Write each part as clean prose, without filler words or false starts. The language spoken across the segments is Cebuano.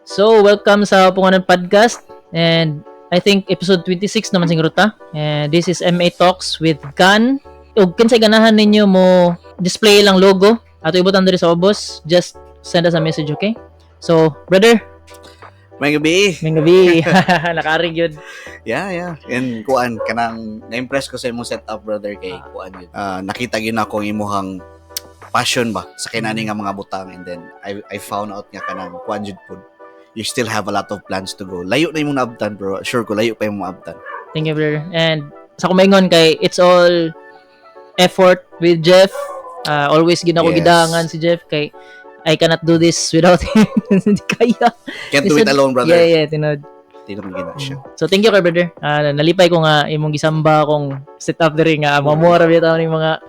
So, welcome sa Punganan Podcast and I think episode 26 naman siguro ta. And this is MA Talks with Kan. Ug kinsay ganahan ninyo mo display lang logo ato ibutang diri sa ubos, just send us a message, okay? So, brother, Maayong gabii. Maayong gabii. Nakaari gyud. Yeah. And kuan kanang na-impress ko sa imong setup, brother, kay kuan yun. Ah, nakita gyud nako ang imuhang passion ba sa kinani nga mga butang and then I found out nga kanang kuan jud pud. You still have a lot of plans to go. Layo na imong naabtan, bro. Sure ko layo pa imong maabtan. Thank you, brother. And sa kumaingon kay it's all effort with Jeff. Always gina ko gidangan si Jeff kay I cannot do this without him. Hindi kaya. Can't do it alone, brother. Yeah, tinod. Tinod gina siya. So thank you kay brother. Nalipay ko nga imong gisamba akong setup diri nga mamura bitaw ning mga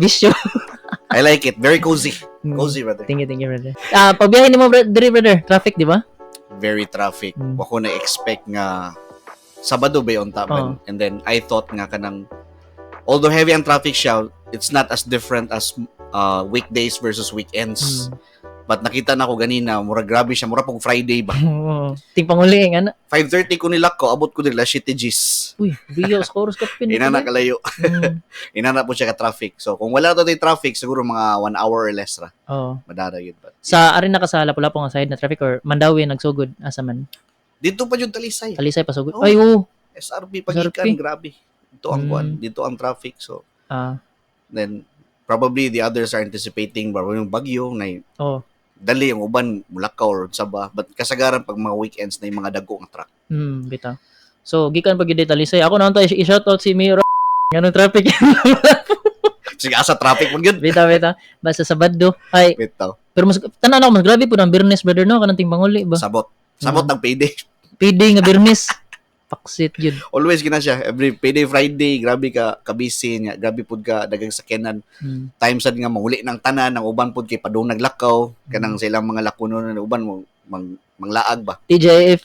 bisyo. I like it. Very cozy. Cozy, brother. Thank you, brother. Pagbiyahe nimo diri, brother, traffic, di ba? Very traffic. Wa ko na expect nga Sabado ba yung taban. And then I thought nga kanang although heavy ang traffic siya, it's not as different as weekdays versus weekends. But nakita na ko ganina, mura grabe siya, mura pog Friday ba. Oo. Ting panguli nga na. 5:30 ko nilak ko, abot ko diri 7 Gs. Uy, biyo sa oras ka pin. Inana kalayo. Inana po siya ka traffic. So kung wala to traffic, siguro mga 1 hour or less ra. Madara yun. But Sa ari na ka sa Lapu-Lapu nga side na traffic or Mandaue nagsugod, asa man? Dito pa jud Talisay. Talisay pasugod. Oo. Ay, oo. SRP pagikan, SRP. Grabe. Dito ang kuan, dito ang traffic. So then probably the others are anticipating ba yung bagyo na dali yung uban mulakaw or saba, but kasagaran pag mga weekends na yung mga dago ang truck. Bitaw. So, gikan pag gyud Talisay. Ako na to i-shout out si Mayor nganong traffic. Sige, asa traffic man gyud. Bitaw, bitaw. Basta Sabado. Ay, Bitaw. Pero mas tanan ako mas grabe po ng Biyernes, brother, no, kanang ting panguli ba. Sabot sabot ang payday. Payday nga Biyernes. Paksit yun. Always gina siya every payday Friday, grabe ka ka busy niya, grabe pud ka dagang sakyanan. Time sad nga manguli ng tanan ang uban pud kay padung naglakaw kanang sa ilang mga lakuno na uban mo manglaag ba. TJF.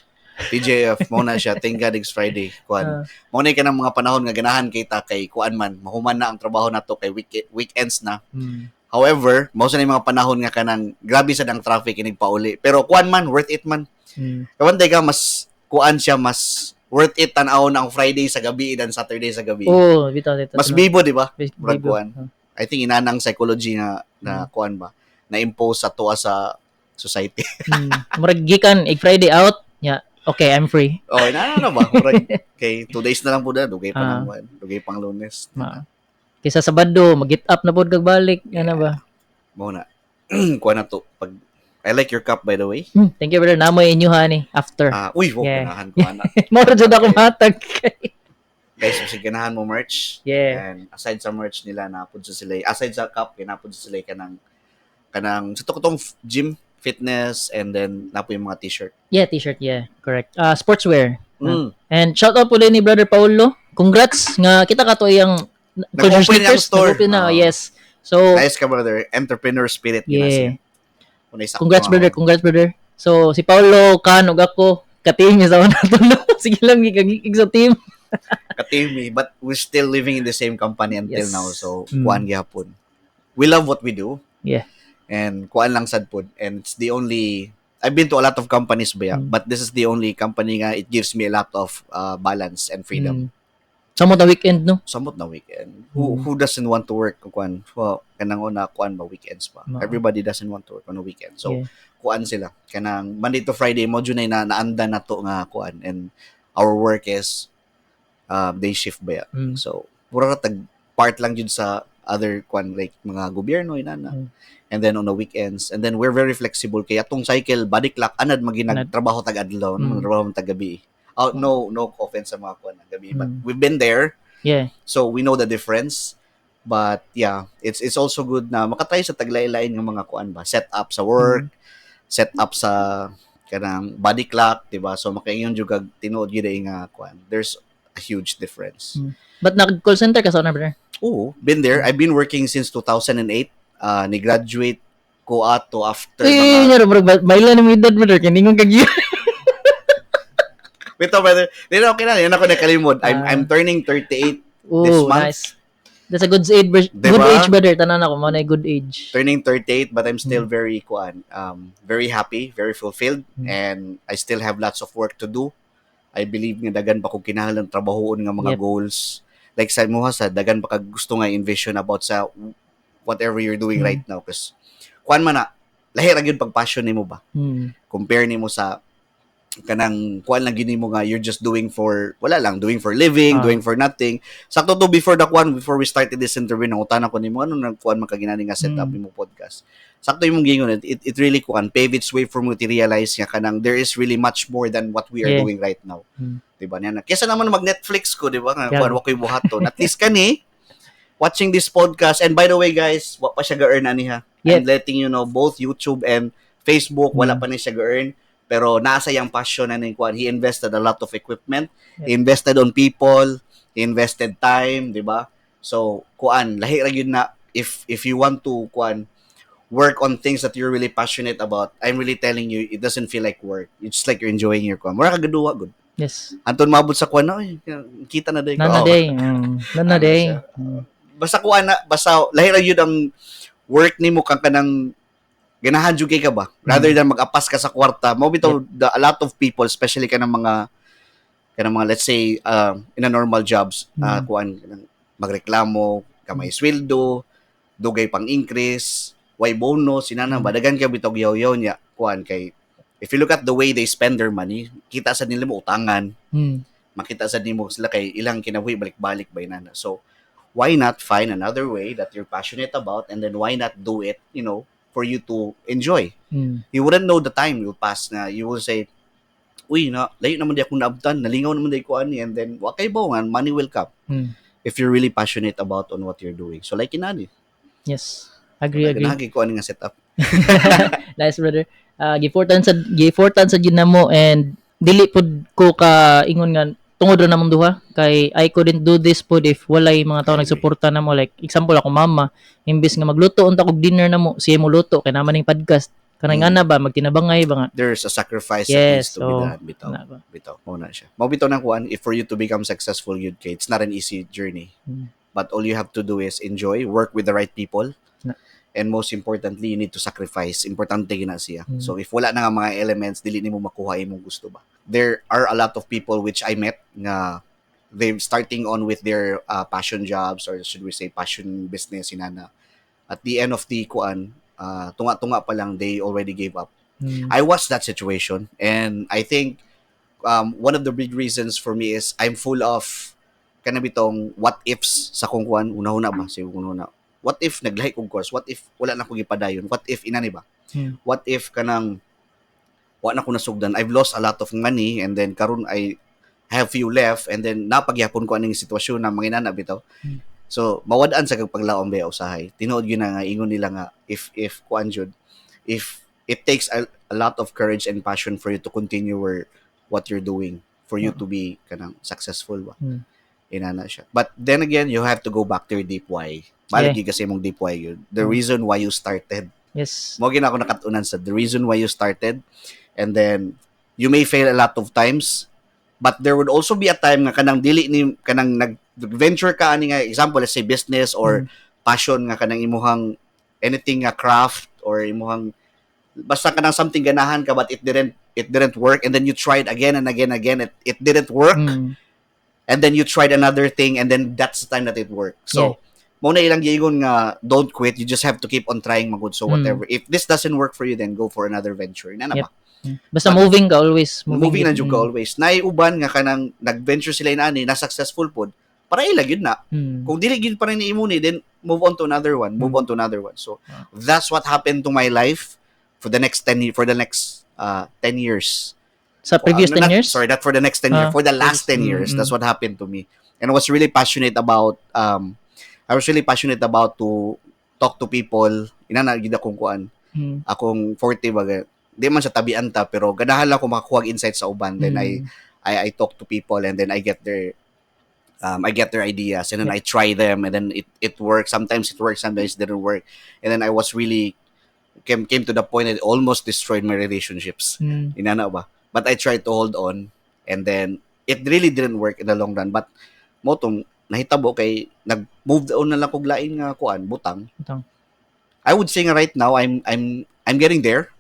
TJF mo na siya. Thank God it's Friday, kuan. Mo na kanang mga panahon nga ganahan kay ta kay kuan man, mahuman na ang trabaho nato kay weekends na. However, mao sa na yung mga panahon nga kanang grabe sad ang traffic inig pauli. Pero kuan man, worth it man. Kawantay ka mas kuan siya, mas worth it tan-aw na ang Friday sa gabi dan Saturday sa gabi. Oh, bitaw bitaw. Mas bibo, di ba? Murag Bibo. kuan. I think inanang psychology na kuan ba, na impose sa tuwa sa society. Murag gikan ig Friday out. Yeah. Okay, I'm free. Oh, inana na ba? Murag kay 2 days na lang po na, dugay pa ng kuan, dugay pang Lunes. Ma. Kaysa Sabado, mag-get up na pod kag balik. Ano ba? Mao na. Kuan na to pag I like your cup, by the way. Thank you, brother. Namoy inyo hani after. Ah, uy, wo ganahan ko ana. Mao ra jud ako matag. Guys, kung ganahan mo merch, and aside sa merch nila napud sa sila, aside sa cup, napud sa sila kanang sa tong gym fitness and then napo yung mga t-shirt. Yeah, t-shirt, yeah. Correct. Sportswear. And shout out po din ni Brother Paulo. Congrats nga kita ka to iyang Nag-open Culture ang store. Nag-open na, yes. So, Nice ka, brother. Entrepreneur spirit yun na siya. Unay sakto Congrats, nga brother. ako. Congrats, brother. So, si Paulo, kan ug ako, ka-team niya sa una tulo. Sige lang gigagig sa team. Ka-team eh, but we're still living in the same company until now. So, kuan gihapon. We love what we do. And kuan lang sad pod. And it's the only I've been to a lot of companies ba, but this is the only company nga it gives me a lot of balance and freedom. Samot na weekend, no? Samot na weekend. Who who doesn't want to work kuan? Well, kanang una kuan ba weekends pa. Oo. Everybody doesn't want to work on a weekend. So kuan sila kanang Monday to Friday mo jud na naanda na to nga kuan and our work is day shift ba ya. So mura ra tag part lang jud sa other kuan like mga gobyerno inana. And then on the weekends and then we're very flexible kay atong cycle body clock anad Anad. Maginagtrabaho tag adlaw, trabaho tag gabi. Oh, no offense sa mga kuan ng gabi, but we've been there, so we know the difference. But yeah, it's also good na makatry sa taglain-lain ng mga kuan ba, set up sa work, set up sa kanang body clock, di ba? So makaingon jud kag tinuod gyud ay nga kuan. There's a huge difference. But nag-call center ka sa una, brother? Oo, been there. I've been working since 2008. Ni-graduate ko ato after Uy, mga nyaro, bro, maila na mo edad, brother. Kiningon kag yun. Wait, brother. Di na okay na. Yan ako nakalimod. I'm turning 38 Oh, this month. nice. That's a good age, Diba? Good age, brother. Tanan ako, mao na good age. Turning 38, but I'm still very kuan, very happy, very fulfilled, and I still have lots of work to do. I believe nga dagan pa kog kinahanglan trabahoon nga mga goals. Like sa mo sa dagan pa kag gusto nga envision about sa whatever you're doing right now, cause kuan man na, lahi ra gyud pag passion nimo ba. Compare nimo sa kanang kuan lang gini mo nga you're just doing for wala lang, doing for living, doing for nothing. Sakto to before the kuan, before we started this interview, nangutana ko nimo ano nang kuan man kaginani nga setup nimo podcast. Sakto imong giingon, it really kuan pave its way for me to realize nga kanang there is really much more than what we are doing right now. Diba niya? Kesa naman mag Netflix ko, diba? Nga kuan wa koy buhaton. At least kani watching this podcast, and by the way guys, wa pa siya ga-earn ani ha. I'm letting you know, both YouTube and Facebook, wala pa ni siya ga-earn, pero nasa iyang passion na ning kuan. He invested a lot of equipment, he invested on people, he invested time, di ba? So kuan, lahi ra gyud na if you want to kuan work on things that you're really passionate about. I'm really telling you, it doesn't feel like work. It's like you're enjoying your kuan. Mura ka gaduwa gud. Anton maabot sa kuan na, "Oy, kita na day ko." Nana Oh. day. Nana Ano day. siya? Basta kuan na, basta lahi ra gyud ang work nimo kang kanang ganahan jud kay ka ba rather than mag-apas ka sa kwarta mo bitaw. A lot of people, especially kanang mga let's say in a normal jobs, kuan kanang magreklamo kamay sweldo, dugay pang increase, way bonus inana ba, dagan kay bitaw yaw-yaw niya kuan kay if you look at the way they spend their money, kita sa nila mo utangan, makita sa nimo sila kay ilang kinabuhi balik-balik ba inana. So why not find another way that you're passionate about, and then why not do it for you to enjoy? You wouldn't know the time will pass na you will say, "Uy, na layo naman di ako naabtan, nalingaw naman di ko ani," and then wa kay ba nga money will come if you're really passionate about on what you're doing. So like inani. Yes. Agree, agree. Ganahan ko ani nga setup. Nice, brother. Gifortan sa gyud namo and dili pud ko ka ingon nga tungod ra namong duha kay I couldn't do this pod if walay mga tao Agree. Nagsuporta namo. Like example, ako mama, imbis nga magluto unta kog dinner namo, siya mo luto kay naman ning podcast kanang ana ba, magtinabangay ba nga. There's a sacrifice that needs to be So, done bitaw. Na ba. Bitaw mao na siya, mao bitaw nang kuan, if for you to become successful yun kay it's not an easy journey, but all you have to do is enjoy, work with the right people, and most importantly, you need to sacrifice. Importante gina siya. So if wala na nga mga elements, dili nimo makuha imong gusto ba. There are a lot of people which I met nga they starting on with their passion jobs, or should we say passion business inana. At the end of the kuan, tunga-tunga pa lang, they already gave up. I was that situation, and I think one of the big reasons for me is I'm full of kana bitong what ifs sa kong kuan, una-una ba sa una-una. What if naglahi kog course? What if wala na ko gipadayon? What if inani ba? What if kanang wa na ko nasugdan? I've lost a lot of money, and then karon I have few left, and then napagyapon ko aning sitwasyon na mga inana bitaw. So mawad-an sa kag paglaom ba usahay. Tinuod gyud na nga ingon nila nga if kuan jud, if it takes a lot of courage and passion for you to continue where what you're doing for you to be kanang successful ba. Inana siya. But then again, you have to go back to your deep why. Balik gyud kasi imong deep why yun. The reason why you started. Mo gina ako nakatunan sa the reason why you started, and then you may fail a lot of times, but there would also be a time nga kanang dili ni kanang nag venture ka ani nga example, let's say business or passion nga kanang imuhang anything nga craft or imuhang basta kanang something ganahan ka, but it didn't work, and then you tried again and again and again, it didn't work, and then you tried another thing, and then that's the time that it worked. So mo na ilang giingon nga don't quit, you just have to keep on trying magud. So whatever, if this doesn't work for you, then go for another venture na ba. Basta moving ka always. Moving na Yun. Jud ka always. Naay uban nga kanang nag-venture sila inani na successful pod, para ila gyud na. Kung dili gyud pa rin imo ni, then move on to another one, move on to another one. So that's what happened to my life for the next 10 years. Sa previous 10 Not- years? Sorry, not for the next 10 years, for the last 10 years. That's what happened to me. And I was really passionate about to talk to people. Inana gid akong kuan, akong forte ba. Di man sa tabian ta, pero ganahan lang ko makakuha og insight sa uban. Then I talk to people, and then I get their ideas, and then I try them, and then it works. Sometimes it works, sometimes it didn't work. And then I was really came to the point that it almost destroyed my relationships. Inana ba? But I tried to hold on, and then it really didn't work in the long run. But mo tong nahitabo kay nag-move on na lang kog lain nga kuan butang. Butang. I would say nga right now I'm getting there.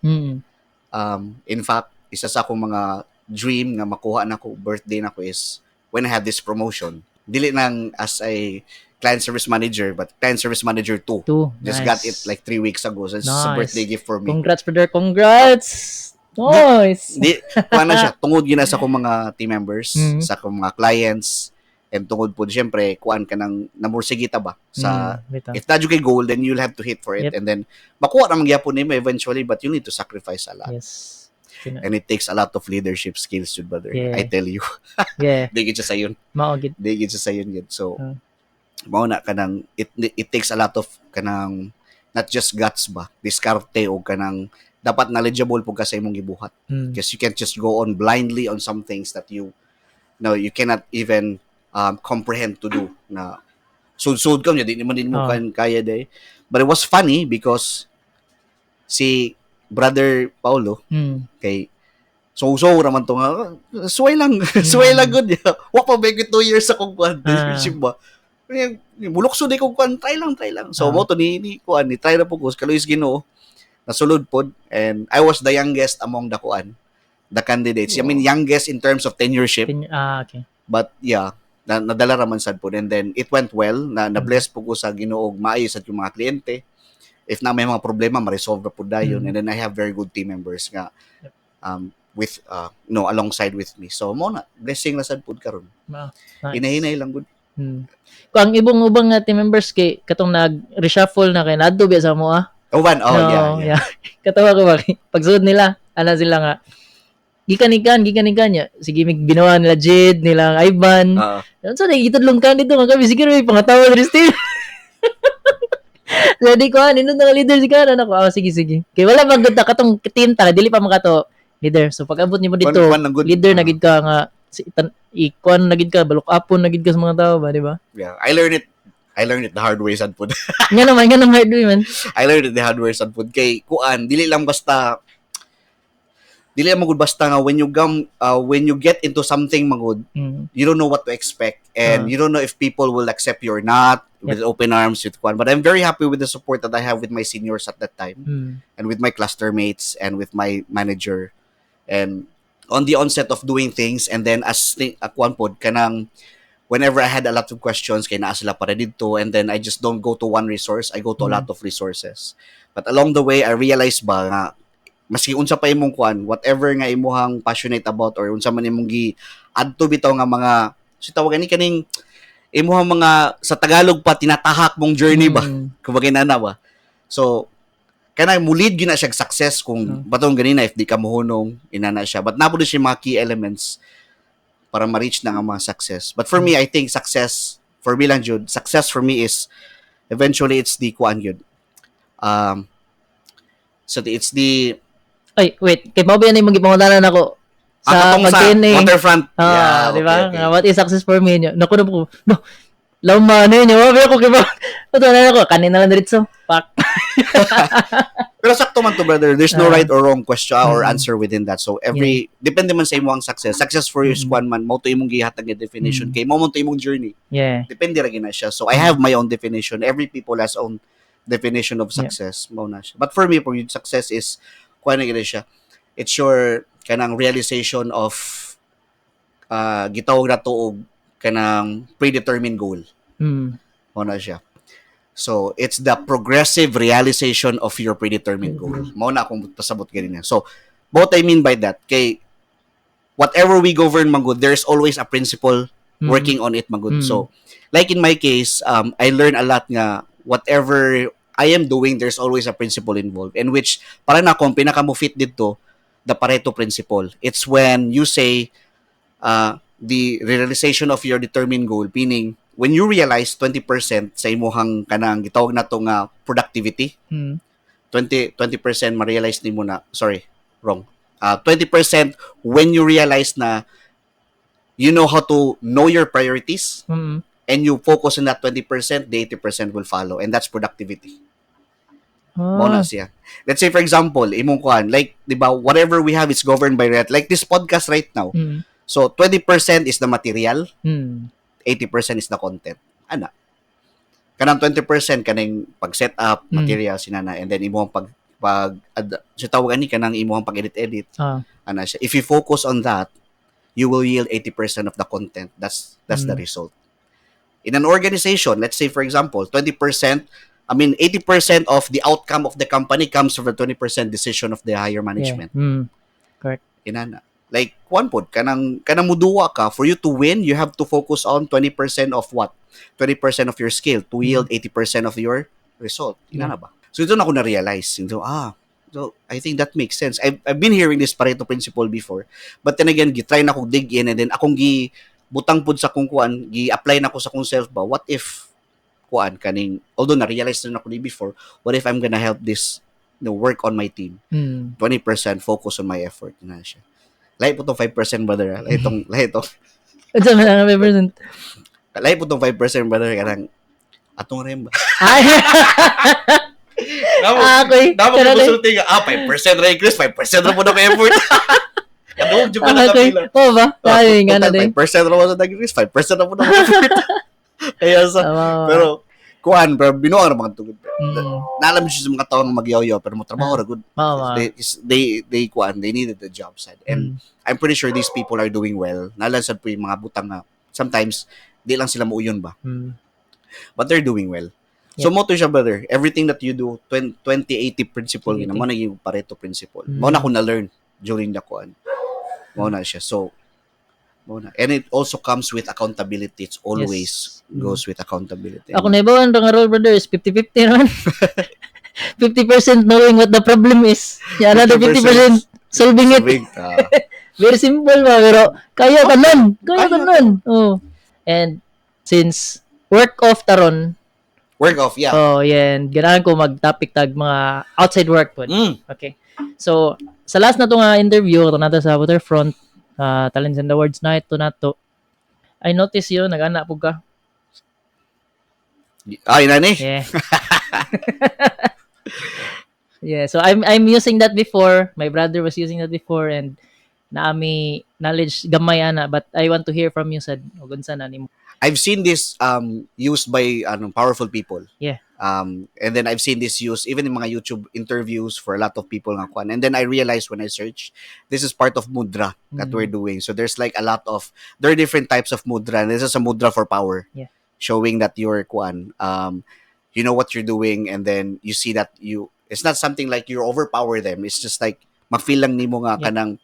In fact, isa sa akong mga dream nga makuha na ko birthday na ko is when I have this promotion. Dili nang as a client service manager, but client service manager 2. Two. Just Nice. Got it like 3 weeks ago. So it's a Nice. Birthday gift for me. Congrats, brother. Congrats! Nice! Di, kuha na siya. Tungod gina sa akong mga team members, sa akong mga clients, and tungod po, siyempre, kuan ka ng namursigita ba? Sa, Bitaw. If na kay goal, then you'll have to hit for it. And then, makuha naman gyapon nimo eventually, but you need to sacrifice a lot. And it takes a lot of leadership skills, jud, brother. I tell you. Di gid siya sayon. Mao gid. Di gid siya sayon gid. So, mao na kanang it takes a lot of kanang not just guts ba, diskarte o kanang dapat knowledgeable po ka sa imong gibuhat. Because you can't just go on blindly on some things that you no you cannot even comprehend to do na sud-sud ka niya di naman din mo kan kaya day. But it was funny because si Brother Paulo kay so raman to nga suway lang, suway lang gud. Wa pa ba 2 years akong kuan leadership ba, mulukso di ko kuan, try lang, try lang. So mo to ni kuan ni try na po ko kaluoy sa Ginoo, nasulod pod, and I was the youngest among the kuan, the candidates. I mean, youngest in terms of tenureship. Ah, okay. But yeah, nadala raman sad pod, and then it went well na na-bless po ko sa Ginoo og maayo sad yung mga kliyente. If na may mga problema, ma-resolve ra pud dayon. And then I have very good team members nga with no alongside with me. So mo na blessing na sad pud karon. Nice. Hinahinay lang gud. Kung ang ibong ubang nga team members kay katong nag-reshuffle na kay nadto biya sa mo ah. Uban, oh. No, Yeah. Katawa ko ba? Pagsud nila, ana sila nga gikan gikan niya. Sige, mig binawa nila Jade, nila Ivan. Unsa na gitudlong ka dito nga kami siguro may pangatawa diri still. Ready ko nindot na nga leader si kanan ako. Ah, sige sige. Kay wala man gud ta katong team ta dili pa makato leader. So pag abot nimo dito, Kuan lang gud. Leader na gid ka nga si tan, ikuan na gid ka, baluk-apon na gid ka sa mga tao ba, di ba? Yeah, I learned it the hard way sad pud. Nga naman hard way man. I learned it the hard way sad pud kay kuan dili lang magud basta nga when you get into something magud, you don't know what to expect and you don't know if people will accept you or not with open arms with kuan. But I'm very happy with the support that I have with my seniors at that time and with my cluster mates and with my manager and on the onset of doing things. And then as kuan pod kanang whenever I had a lot of questions kay naa sila para didto, and then I just don't go to one resource, I go to a lot of resources. But along the way I realized ba nga maski unsa pa imong kuan, whatever nga imuhang passionate about or unsa man imong gi adto bitaw nga mga si tawag ani kaning imuhang mga sa Tagalog pa tinatahak mong journey ba, kumbaga inana ba. So kanang mulid gyud na siya success kung batong ganina if di ka mohunong inana siya, but naa pod siya mga key elements para ma-reach na ang mga success. But for me, I think success for me lang jud, success for me is eventually it's the kuan jud, so it's the Ay, wait. Kay mao ba yan imong gipangutanan ako sa sa katong sa pag-TNA? Waterfront. Ah, Yeah, di ba? okay. Nga, what is success for me? Naku na po. No. Lama na yun. Wa ko kay ba. Ito na ako kanina lang diretso. Pak. Pero sakto man to, brother. There's no right or wrong question or answer within that. So every depende man sa imong success. Success for you is kuan man mao to imong gihatag nga definition kay mao man to imong journey. Depende ra gyud na siya. So I have my own definition. Every people has own definition of success. Mao na siya. But for me, for you, success is kuan na gyud na siya. It's your kanang realization of gitawag na to og kanang predetermined goal. Mao na siya. So, it's the progressive realization of your predetermined goal. Mao na akong pasabot ganina. So, what I mean by that, kay whatever we govern man gud, there's always a principle working on it man gud. So, like in my case, I learn a lot nga whatever I am doing, there's always a principle involved. In which, para na akong pinaka mo fit dito, the Pareto principle. It's when you say, the realization of your determined goal, meaning, when you realize 20% sa imuhang kanang gitawag na to nga productivity, 20% ma-realize nimo na, sorry, wrong. 20% when you realize na you know how to know your priorities and you focus on that 20%, the 80% will follow, and that's productivity. Mao na siya. Let's say, for example, imong kuan, like, 'di ba, whatever we have is governed by red. Like this podcast right now. So 20% is the material, 80% is the content. Ana. Kanang 20% kaning pag set up, materials inana, and then imong pag pag ad, sa tawag ani, kanang imong pag edit edit. Ana siya. If you focus on that, you will yield 80% of the content. That's the result. In an organization, let's say, for example, 20%, I mean, 80% of the outcome of the company comes from the 20% decision of the higher management. Inana. Like one pod kanang muduwa ka, for you to win, you have to focus on 20% of what? 20% of your skill to yield 80% of your result. Inana ba? So ito na ako na-realize. So I think that makes sense. I've been hearing this Pareto principle before. But then again, gi-try na akong dig in and then akong gi butang pud sa kong kuan, gi-apply na ko sa akong self ba. What if kuan kaning, although na-realize na ako ni before, what if I'm gonna help this work on my team? 20% focus on my effort na siya. Lahi pod tong 5%, brother, ah. Lahi tong Unsa man ang 5%? Lahi pod tong 5%, brother, kanang atong rem ba. Ay. Namo, Okay. namo Kana ko consulting, 5% ra, Chris, 5% ra pod ako effort. Kadungog jud ko na Okay. kapila. Oo ba? Ay, nga na Total, din. 5% ra sa Chris, 5% ra pod ako effort. Kaya sa pero kuan, pero binuang ra mga tugod. Naalam siya sa mga tao nga magyaw-yaw pero mo trabaho ra gud. Mao. They kuan, they needed the job side. And I'm pretty sure these people are doing well. Nalan sad po yung mga butang nga sometimes di lang sila muuyon ba. But they're doing well. So mao to siya, brother. Everything that you do, 20 20-80 principle, 20-80. yun, mao na yung Pareto principle. Mao na ako na-learn during the kuan. Mao na siya. So mao na. And it also comes with accountability. It's always goes with accountability. Ako na ibawan nga role, brother, is 50-50 naman. 50% knowing what the problem is. Yeah, another 50% solving it. Solving, ah. Very simple ba, pero kaya tanan. Kaya Kaya. Tanan. Oh. And since work off taron, Work off, yeah. Oh, yan, ganahan ko mag-topic tag mga outside work po. Okay. So, sa last na to nga interview, ito nato sa Waterfront, Talents and Awards Night, to nato, I notice yun, nag-ana po ka. Ay, nani? Yeah. So I'm using that before. My brother was using that before and naami knowledge gamay ana, but I want to hear from you sad ug unsa na nimo. I've seen this used by ano, powerful people. And then I've seen this used even in mga YouTube interviews for a lot of people nga kuan. And then I realized when I search, this is part of mudra that we're doing. So there's like a lot of there are different types of mudra, and this is a mudra for power. Showing that you're kuan, you know what you're doing, and then you see that you it's not something like you overpower them. It's just like ma-feel lang nimo nga kanang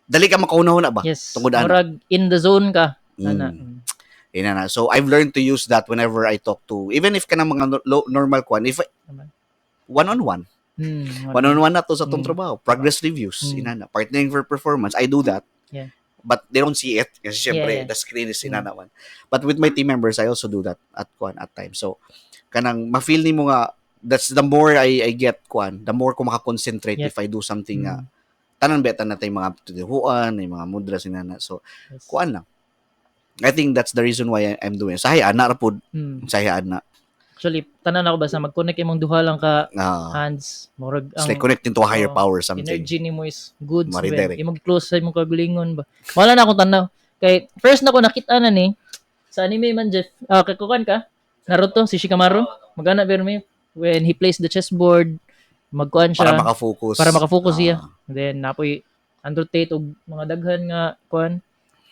dali ka makauna-una ba? Yes. Tungod ana. Murag in the zone ka. Ana. Ina na. So I've learned to use that whenever I talk to, even if kanang mga normal kuan, if one on one, one on one na to sa tong trabaho, progress reviews, ina na, partnering for performance, I do that. But they don't see it kasi syempre the screen is ina naman. But with my team members, I also do that at kuan at times. So kanang ma-feel nimo nga that's the more I get kuan, the more ko maka-concentrate if I do something nga tanan beta na tayo mga tudihuan, may mga mudra sinana. So kuan lang. I think that's the reason why I'm doing. Sahay ana ra pud. Sahay ana. Actually, tanan ako basta mag-connect imong duha lang ka hands, murag It's like connecting to a higher Oo, power something. Energy nimo is good. Maridere. Imong close sa imong kagalingon ba. Wala na akong tanaw. Kay first na ko nakita na ni sa anime man, Jeff. Ah, kay kuan ka? Naruto si Shikamaru. Magana pero may when he plays the chessboard, magkuan siya Para maka-focus. Para maka-focus siya. Then napoy Andrew Tate og mga daghan nga kuan.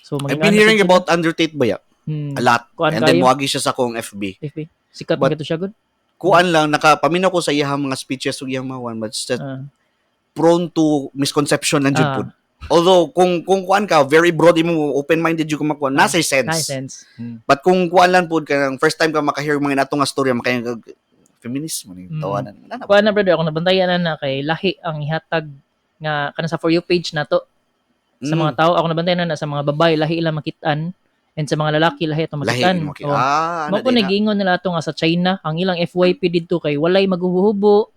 So I've been hearing about Andrew Tate ba ya? A lot. Kuan And then kayo. moagi siya sa akong FB. FB. Sikat But man to siya gud. Kuan lang nakapaminaw ko sa iyang mga speeches ug iyang mga one, but it's just prone to misconception lang jud pud. Although kung kuan ka very broad imo, open-minded jud ka makuan, nasa sense. Nice sense. But kung kuan lang pud kanang first time ka maka-hear mga nato nga storya, makaya feminism ni tawanan. Wala na ba? Kuan na, brother, ako nabantayan na na kay lahi ang ihatag nga kana sa For You page nato sa mga tao. Ako nabantayan na na sa mga babae lahi ilang makitaan and sa mga lalaki lahi atong Lahi makitaan. imo Oo. Ah, Mao ana ko din na. nagingon nila ato nga sa China, ang ilang FYP didto kay walay maghuhubo,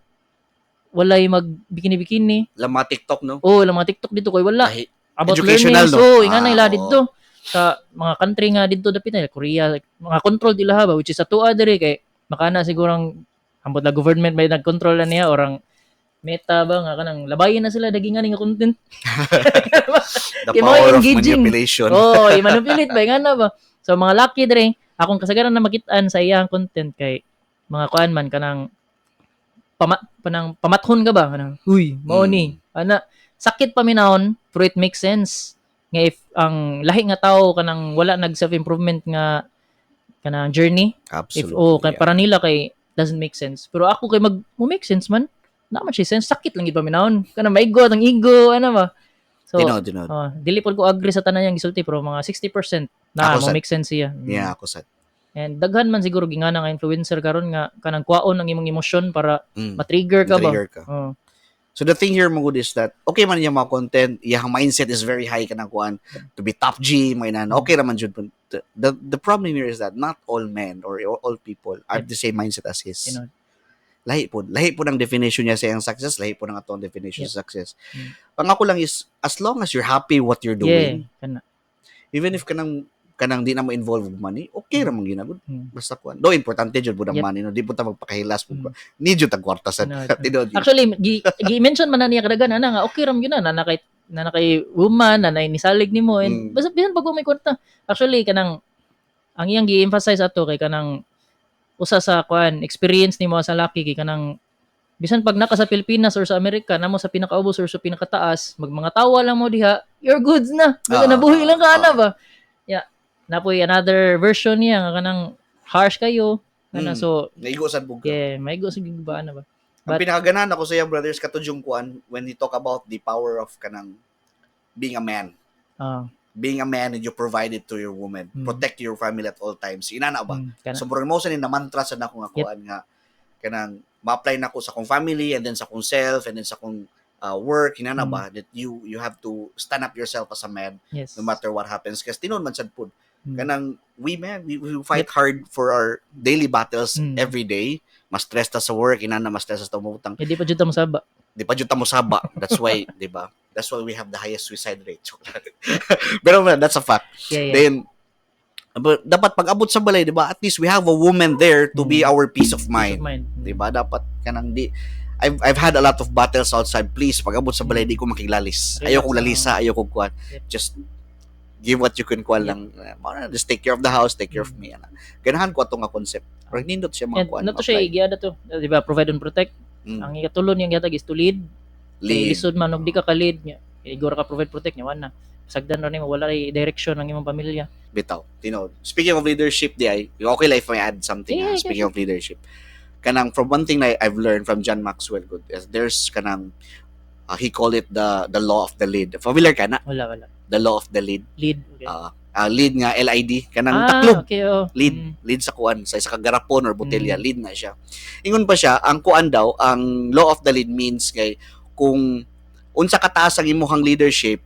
walay mag bikini-bikini. Lang mga TikTok, no? Oh, ilang mga TikTok dito kay wala. Lahi. About Educational, learning. no? So, inga na ila didto sa mga country nga didto dapit na Korea, like, mga control dila ba, which is sa tuwa diri kay makana siguro ang ambot la government may nag-control na niya or ang Meta ba nga kanang labayin na sila daging nga content. The Kay mga power of engaging. manipulation. Oh, i-manipulate ba nga na ba? So mga laki dre, akong kasagaran na makitaan sa iyang content kay mga kuan man kanang panang pamathon ka ba, kanang huy, mao ni ana, sakit paminawon pero it makes sense nga if ang lahi nga tao kanang wala nag self improvement nga kanang journey, if oh kay para nila kay doesn't make sense, pero ako kay mag mo make sense man na man siya sense. Sakit lang gid paminawon, kanang maigo ang ego ano ba. So Tinod, tinod. Oh, dili pod ko agree sa tanan niyang gisulti, pero mga 60% na Ako mo sad. Make sense siya. Yeah, ako sad. And daghan man siguro gingana nga influencer karon nga kanang kwaon ang imong emosyon para ma-trigger ka ba. Trigger ka. Oh. So the thing here magud is that okay man yung mga content, iyang mindset is very high, kanang kuan to be top G, may na okay raman jud. But the problem here is that not all men or all people are the same mindset as his. Tinuod. Lahi po. Lahi po ng definition niya sa iyang success, lahi po ng atong definition sa success. Ang ako lang is as long as you're happy what you're doing, Yeah, kana. Even if kanang di na mo involve og money, okay ra man ginagud. Basta kuan. Do importante jud pud ang money, no. Di po ta magpakahilas po. Need jud tag kwarta sa Tinuod. Tinuod. Actually, gi-mention man na niya kadagan ana nga okay ram yun na na na kay woman na nisalig nimo and basta bisan pag may kwarta. Actually, kanang ang iyang gi-emphasize ato kay kanang usa sa kuan experience nimo sa laki kay kanang bisan pag naka sa Pilipinas or sa Amerika, namo sa pinakaubos or sa pinakataas, mag mga tawa lang mo diha, you're goods na. Basta nabuhi lang ka ana ba. Yeah. Napoy another version niya nga kanang harsh kayo. Ana so Naigo sad bug ka. Yeah, maigo sa ba ana ba. Ang pinakaganahan ako sa iyang, brothers, katong kuan when he talk about the power of kanang being a man. Being a man and you provide it to your woman. Protect your family at all times. Inana ba? Kana. So murag mo sa ni namantra sa nako nga kuan nga kanang ma-apply nako sa akong family and then sa akong self and then sa akong work, inana ba, that you have to stand up yourself as a man no matter what happens, kasi tinuod man sad pud kanang we men, we fight hard for our daily battles every day. Mas stress ta sa work, inana, mas stress ta sa umutang. Hindi pa jud ta mosaba. Di pa jud ta mosaba. That's why, di ba, that's why we have the highest suicide rate. Pero man, that's a fact. Then but dapat pag abot sa balay, di ba, at least we have a woman there to be our peace of Peace mind. Of mind. Di ba? Dapat kanang di I've had a lot of battles outside. Please, pag abot sa balay, di ko makiglalis. Relax Ayaw kong lang. Lalisa, ayaw kong kuan. Just give what you can kuan lang. Mao na, just take care of the house, take care of me. Ana. Ganahan ko ato nga concept. Pero nindot siya mga And kuan. not to siya Ma-apply. giada to, di ba? Provide and protect. Ang ikatulo niyang gihatag is to lead. Kay Lead. lisod man og di ka ka-lead niya. Igor ka provide, protect niya wala na. Sagdan ra nimo, wala ray direction ang imong pamilya. Bitaw. Tinuod. Speaking of leadership, di ay, okay lang if I add something. Yeah, Ah. Speaking of leadership. Kanang from one thing that I've learned from John Maxwell good is there's kanang he called it the law of the lead. Familiar ka na? Wala, wala. The law of the lead. Lead. Okay. Lead nga LID kanang taklob. Okay, oh. Lead. Lead sa kuan, sa isa ka garapon or botelya, lead na siya. Ingon pa siya, ang kuan daw, ang law of the lead means kay kung unsa kataas ang imuhang leadership,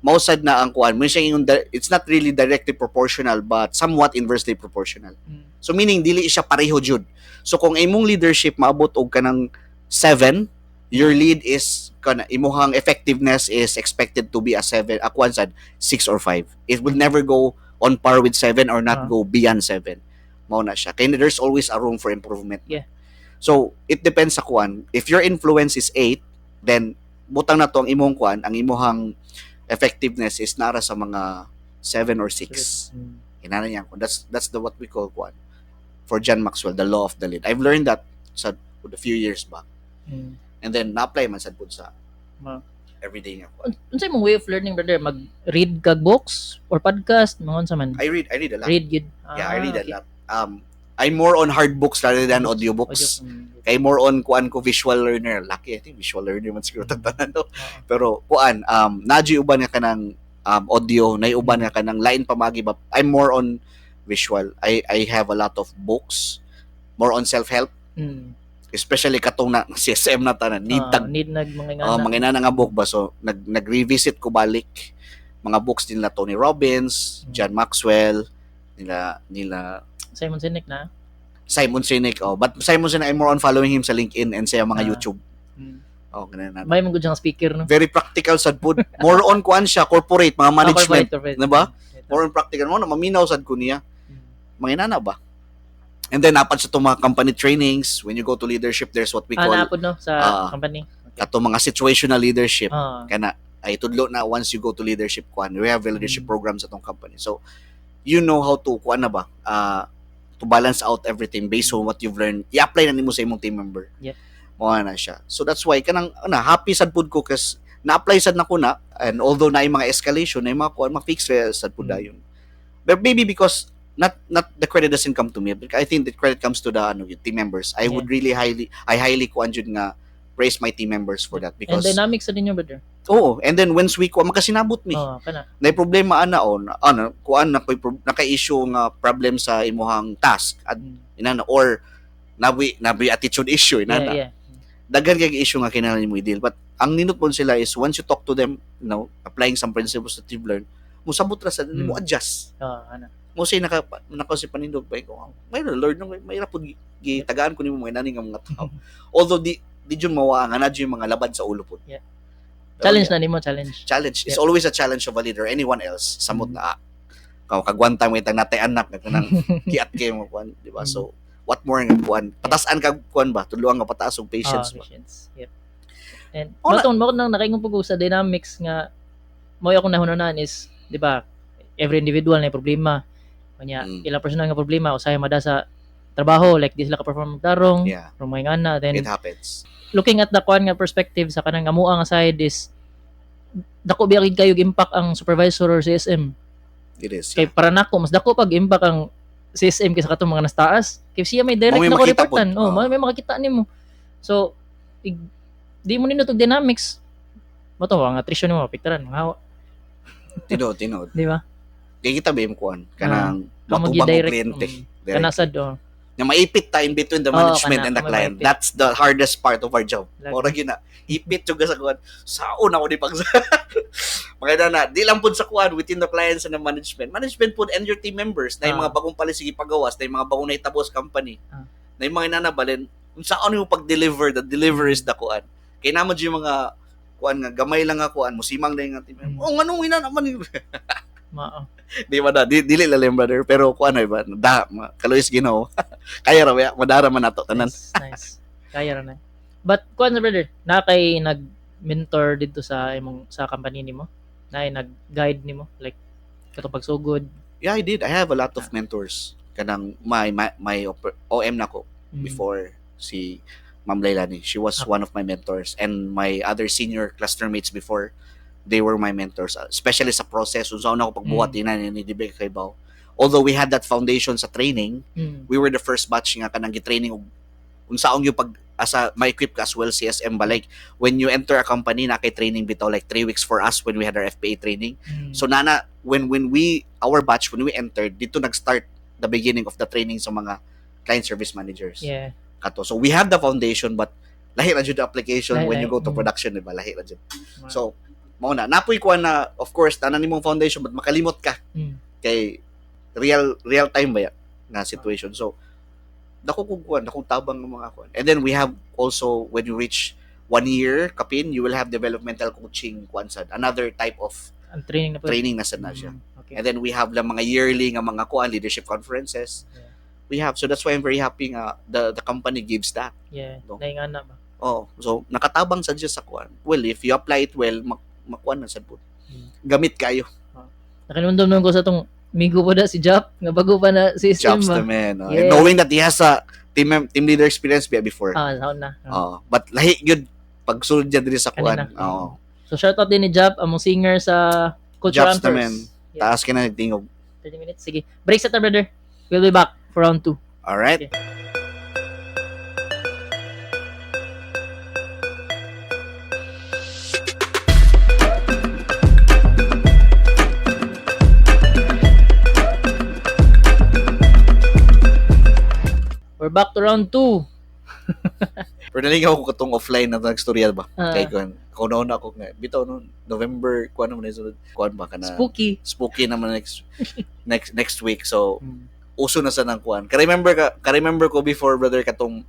mausad na ang kuan mo siya ingon, it's not really directly proportional but somewhat inversely proportional. So meaning dili siya pareho jud. So kung imong leadership maabot og kanang 7, your lead is kana imuhang effectiveness is expected to be a 7, a kuan sad 6 or 5. It will never go on par with 7 or not go beyond 7. Mao na siya. Kaya there's always a room for improvement. So it depends sa kuan. If your influence is 8, then butang na to ang imong kuan, ang imuhang effectiveness is nara sa mga 7 or 6. Inana niya ko. That's the what we call kuan. For John Maxwell, the law of the lead. I've learned that sa a few years back. And then na-apply man sad pud sa everyday nga kuan. Unsay imong way of learning, brother? Mag-read kag books or podcast, mga unsa man? I read a lot. Read gyud. Yeah, I read a Ah, okay. lot. I'm more on hard books rather than audiobooks. Audio. Kay more on kuan ko, visual learner. Lucky, I think visual learner man siguro tanan, no. Oo. Pero kuan nadyo'y uban nga kanang audio, nay uban nga kanang lain pamagi ba. I'm more on visual. I have a lot of books, more on self-help, especially katong na CSM na tanan need tag Need nag mga oh, ingana. Mga inana nga book ba, so nag-revisit ko balik mga books nila Tony Robbins, John Maxwell, nila Simon Sinek na. Simon Sinek. Oh, but Simon Sinek, I'm more on following him sa LinkedIn and sa mga YouTube. Oh, ganun na. May mga good siyang speaker, no? Very practical sad pud. More on kuan siya, corporate, mga management. Ah, corporate, corporate. Di ba? Ito. More on practical mo na maminaw sad ko niya. Mga inana ba? And then napat sa itong mga company trainings, when you go to leadership, there's what we call Naapod, no, sa company. Okay. Ato mga situational leadership. Kana ay tudlo na once you go to leadership kuan. We have a leadership program sa atong company. So You know how to kuan na ba? To balance out everything based on what you've learned. I-apply na nimo sa imong team member. Mao na siya. So that's why kanang na happy sad pud ko kasi na-apply sad nako na, and although na mga escalation na mga kuan, ma-fix ra sad pud dayon. But maybe because not the credit doesn't come to me, but I think the credit comes to the ano, yung team members. I would really highly I highly kuan jud nga praise my team members for that And because dynamics sa ninyo, brother. Oo, and then once we kuan makasinabot mi. Oh, kana. Na problema ana on ano kuan na koy naka-issue nga problem sa imuhang task at inana or nabi attitude issue inana. Daghan kay issue nga kinahanglan nimo i-deal, but ang nindot po sila is once you talk to them, applying some principles that you've learned, musabot ra sa mo adjust. Oh, ana. Mo say naka si panindot ba ko. May Lord no, may ra pud gitagaan ko nimo mga inani nga mga tao. Although di jud mawa nga na jud yung mga labad sa ulo pud. Pero Challenge yeah, na nimo, challenge. Challenge. It's always a challenge of a leader, anyone else. Samot na kag one time itang natay anak nga kanang kiat kay mo kuan, di ba? So what more nga kuan? Patasan kag kuan ba? Tudloan nga pataas og patience Ah, ba? patience. Yep. And Oh, mao nang nakaingon po ko sa dynamics nga mao akong nahunanan is, di ba, every individual na problema. Kanya, ilang personal nga problema usahay mada sa trabaho, like di sila ka-perform tarong, from mga ana, then It happens. Looking at the kuan nga perspective sa kanang amua nga side is dako biya gid kayo impact ang supervisor or CSM. It is. Kay para nako mas dako pag impact ang CSM kaysa katong mga nastaas. Kay siya may direct May na ko makita reportan. pod. Oh, may makita nimo. So di mo nindot og dynamics. Mo to ang attrition nimo mapiktaran mga hawa, Tinuod, tinuod. di ba? Kay kita ba yung kuan kanang Kamo matubang og gi-direct, kliyente. Direct. Kana sad oh. Nga maipit ta in between the Oo, management kana, and the may client. maipit. That's the hardest part of our job. Lagi. Mora gyud na ipit jud ka sa kuan. Saon ako di pag Mga na, di lang pud sa kuan within the clients and the management. Management pud and your team members na yung mga bagong palit sige pagawas, na yung mga bagong nahitabo sa company. Na yung mga inanabalin, kung saan yung pag-deliver, the deliver is the kuan. Kay naman yung mga kuan nga gamay lang nga kuan, musimang na yung team member. Oh, nganong ina naman. Mao. Di ba na, dili lalim brother, pero kuan ay ba, da, kaluis Ginoo. Kaya ra ba, madara man nato tanan. Nice, nice. Kaya ra na. But kuan sa brother, na kay nag-mentor dito sa imong sa company nimo? Na nag-guide nimo like katong pagsugod. Yeah, I did. I have a lot of mentors. Kanang my OM nako before si Ma'am Lailani. She was one of my mentors, and my other senior cluster mates before, they were my mentors, especially sa process unsa ako pagbuhat mm. ni di ba kay baw. Although we had that foundation sa training, we were the first batch nga kanang gi-training og unsaon yung pag asa ma-equip ka as well CSM ba, like when you enter a company na kay training bitaw, like 3 weeks for us when we had our FPA training. So nana when we our batch, when we entered dito, nag-start the beginning of the training sa mga client service managers kato. So we have the foundation, but lahi ra jud the application Lahi, when you lahi. go to production, di ba? Lahi ra jud. So mao na napoy kuan na of course tanan nimong foundation, but makalimot ka kay real real time ba ya nga situation. So dako kog kuan, dakong tabang ng mga kuan. And then we have also, when you reach one year kapin, you will have developmental coaching kuan sad, another type of Ang training na po. Training na sad na siya. And then we have lang mga yearly nga mga kuan leadership conferences we have. So that's why I'm very happy nga the company gives that. No? Naingan na ba? Oh, so nakatabang sad siya sa kuan. Well, if you apply it well, makuan na sad pud. Gamit kayo. Nakinumdum ko sa tong migo pa na si Jap, nga bago pa na si SM Jobs ba? the man. Oh. Yeah. And knowing that he has a team leader experience before. Ah, saon na. Ah. Oh, but lahi gyud pagsulod niya diri sa kuan. Kanina. Oh, So shout out din ni Jap, among singer sa Culture Japs the Hunters. man. Yeah. Taas ka na nagtingog. 30 minutes. Sige. Break sa ta, brother. We'll be back for round 2. All right. Okay. We're back to round 2. Pero nalingaw ko katong offline na nagstorya ba? Ah. Kay kuan, kung nauna ako nga bitaw no November kuan naman na sunod kuan ba kana Spooky. Spooky naman next next next week. So uso na sa nang kuan. Ka-remember ko before, brother, katong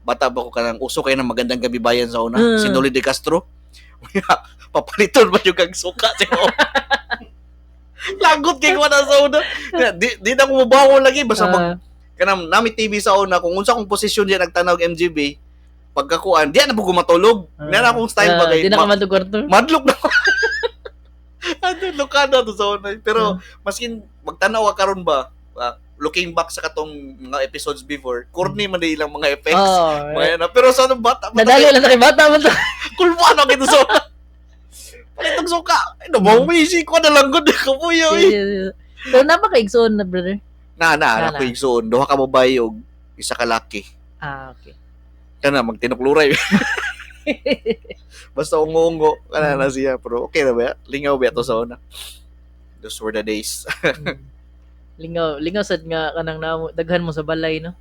bata ba ko, kanang uso kay ng Magandang Gabi Bayan sa una, si Noli de Castro. Papaliton ba yung kag suka sa ko? Lagot kay kuan sa una. Di, di na ko mabawo lagi basta mag kanang nami TV sa una, kung unsa akong posisyon diya nagtanaw og MGB pagkakuan, di na po ko matulog. Na akong style ba kay Di na ka matug kwarto. madlok na ko. Ano, Ilocano to sa una. Pero maskin magtanaw ka karon ba, looking back sa katong mga episodes before, corny man ilang mga effects. Oh, Mga na. Pero sa anong bata, nadali lang sa kay bata man to. Kulba na kita sa una. Palitong suka. Ay, nabawi, ko na lang gud kapuyo eh. Pero napaka-igsoon na, brother. Na, na, Na, na, ko igsoon. Duha ka babae og isa ka laki. Ah, okay. Kana magtinukluray. Basta ungo-ungo kana na siya, pero okay na ba? Lingaw ba to sa una? Those were the days. Lingaw, lingaw sad nga kanang namo daghan mo sa balay, no?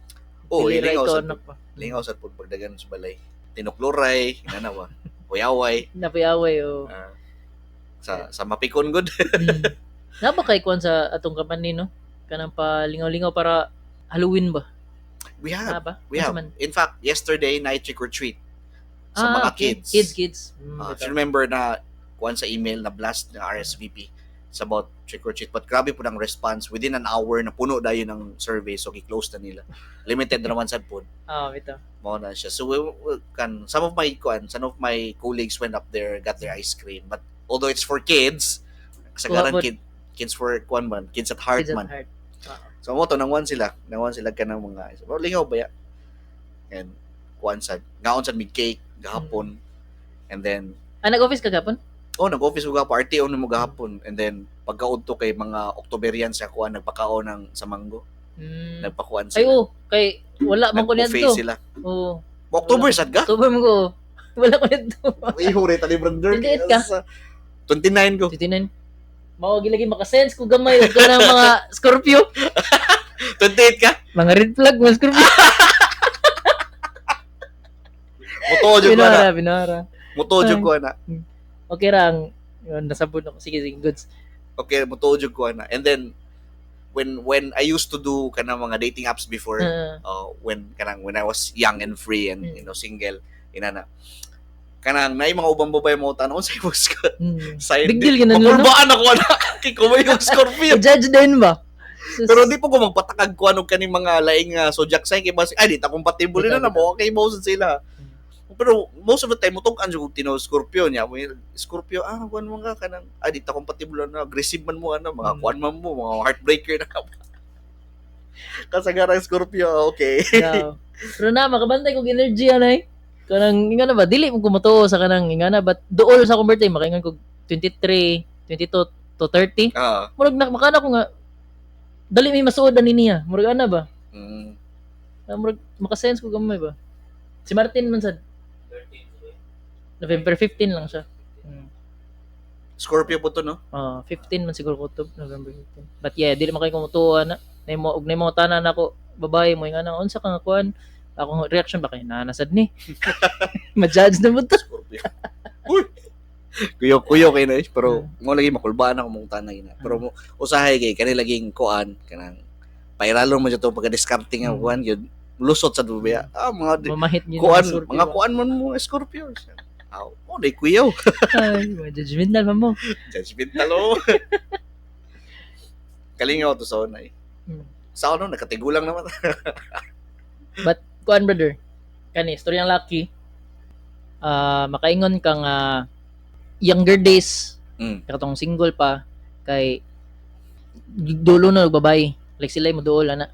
Oh, Dili ra lingaw ikaw sad. anak pa. Lingaw sad pud pagdagan sa balay. Tinukluray, ingana ba? Kuyaway. Napayaway o. Sa mapikon gud. Naba kay kuan sa atong company, no? Kanang pa lingaw-lingaw para Halloween ba? We have. Na ba? We have. Unsa man? In fact, yesterday night trick or treat sa Ah, mga okay. kids. Kids, kids. If you remember na kuan sa email na blast na RSVP it's about trick or treat, but grabe po ng response within an hour na puno dayon ng survey, so gi-close na nila, limited na naman sad po. Ah, bitaw. Mao na siya. So we kan some of my kuan, some of my colleagues went up there, got their ice cream, but although it's for kids, kasagaran Kuha po. Kids for kuan man, kids at heart Kids at man. heart. So mo to nangwan sila, nangwan sila kanang mga, oh, lingaw ba ya? And kuan sad, ngaon sad mig cake gahapon. And then Ah, nag-office ka gapon? Oh, nag-office ko gahapon, RTO na mo gahapon. And then pagkaudto kay mga Octoberians sa kuan nagpakaon ng sa manggo, nagpakuan Ay, sila. oh, kay wala man ko Nag-buffet niadto. sila. Oo. October sad ka? October man ko. Wala ko niadto. Ihuri tali brother. 28 ka? 29 ko. 29. Mao gilagi makasense ko gamay og kanang mga Scorpio. 28 ka? Mga red flag mga Scorpio. Mutuo jud ko na. Binara, binara. Mutuo jud ko na. Okay ra ang yun, nasabot ako. Sige, sige, goods. Okay, mutuo jud ko na. And then when I used to do kanang mga dating apps before, when kanang when I was young and free and you know, single, inana. Kanang naay mga ubang babae mo tan-on sa imong sign. Big deal ginan no? Makulbaan ako na kay kumay yung Scorpio. I-judge din ba? Sus. Pero di po ko magpatakag ko anong kaning mga laing zodiac sign kay basi ay di ta compatible na Bitaw, na mo, okay mo sad sila. Pero most of the time mutong an jud tino Scorpio niya. May Scorpio, ah, kuan man ka kanang ay di ta compatible na, aggressive man mo ano, mga kuan man mo, mga heartbreaker na. Kasagaran Scorpio, okay. Yeah. Pero na makabantay kog energy anay. Kanang inga na ba dili mo kumutuo sa kanang inga na but duol sa akong birthday makaingon kog 23, 22 to 30. Murag na makana ko nga dali may masuod ani niya. Murag ana ba? Murag makasense ko gamay ba. Si Martin man sad November 15 lang siya. Scorpio po to, no? 15 man siguro ko to, November 15. But yeah, dili man kay kumutuo na. Nimo og nimo tanan nako babae mo nga nang unsa ka nga kuan. Akong reaction ba kay nanasad ni. Ma-judge na mo to. Scorpio. Uy. Kuyo-kuyo kay na eh. Pero mo lagi makulbaan ako mong tanay na. Pero mo usahay kay kani laging kuan kanang pairalo mo jud to pagka-diskarte nga kuan gyud lusot sa dubiya. Ah, mga Mamahit niyo kuan, Scorpio mga ba? kuan man mo Scorpio. Aw, mo day kuyo. Ay, mga judgmental man mo. Judgmental oh. Kalingaw to sa una eh. Sa ano, nakatigulang naman. But kuan brother, kani story ang lucky. Makaingon ka nga younger days katong single pa kay dulo na babae, like sila mo duol ana.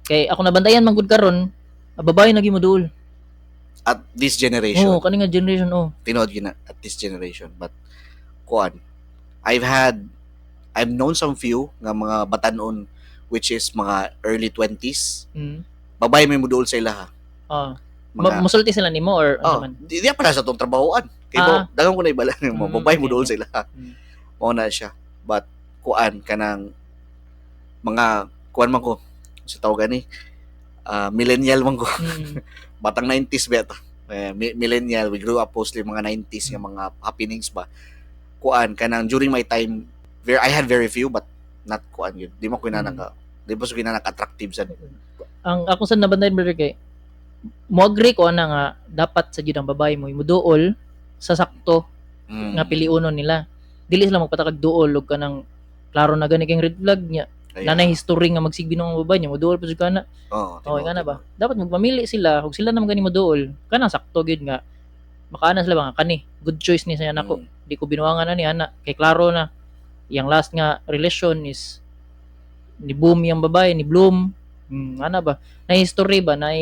Kay ako nabantayan man gud karon, ang babae nagi mo duol. At this generation. Oh, kani nga generation oh. Tinuod gyud na at this generation, but kuan, I've known some few nga mga batanon which is mga early 20s, babae may muduol sa ilaha. Mga, Musulti sila nimo or ano Oh, man? di pa na sa tong trabahoan kay daghang ko na ibala mga babae muduol sa ilaha. Mao na siya, but kuan kanang mga kuan man ko sa tawag gani, millennial man ko. Batang 90s ba ta? Eh, millennial, we grew up mostly mga 90s nga mga happenings ba. Kuan kanang during my time, very, I had very few but not kuan yun. Di mo ko inanaka, di mo ko inanaka attractive sa Ang ako sa nabantayan brother kay mo agree ko ana nga dapat sa jud ang babae mo muduol sa sakto nga piliunon nila. Dili sila magpatakag duol og kanang klaro na gani kang red flag niya. Kaya, Nanay history nga magsigbi ng babae niya muduol pa jud kana. Oo, Oh, nga na ba? Dapat magpamili sila, ug sila naman gani moduol. Kanang sakto gyud nga Makaana sila ba nga kani good choice ni sa nako. Di ko binuangan na ni ana kay klaro na iyang last nga relation is ni boom yung babae ni bloom. Ana ba na history ba na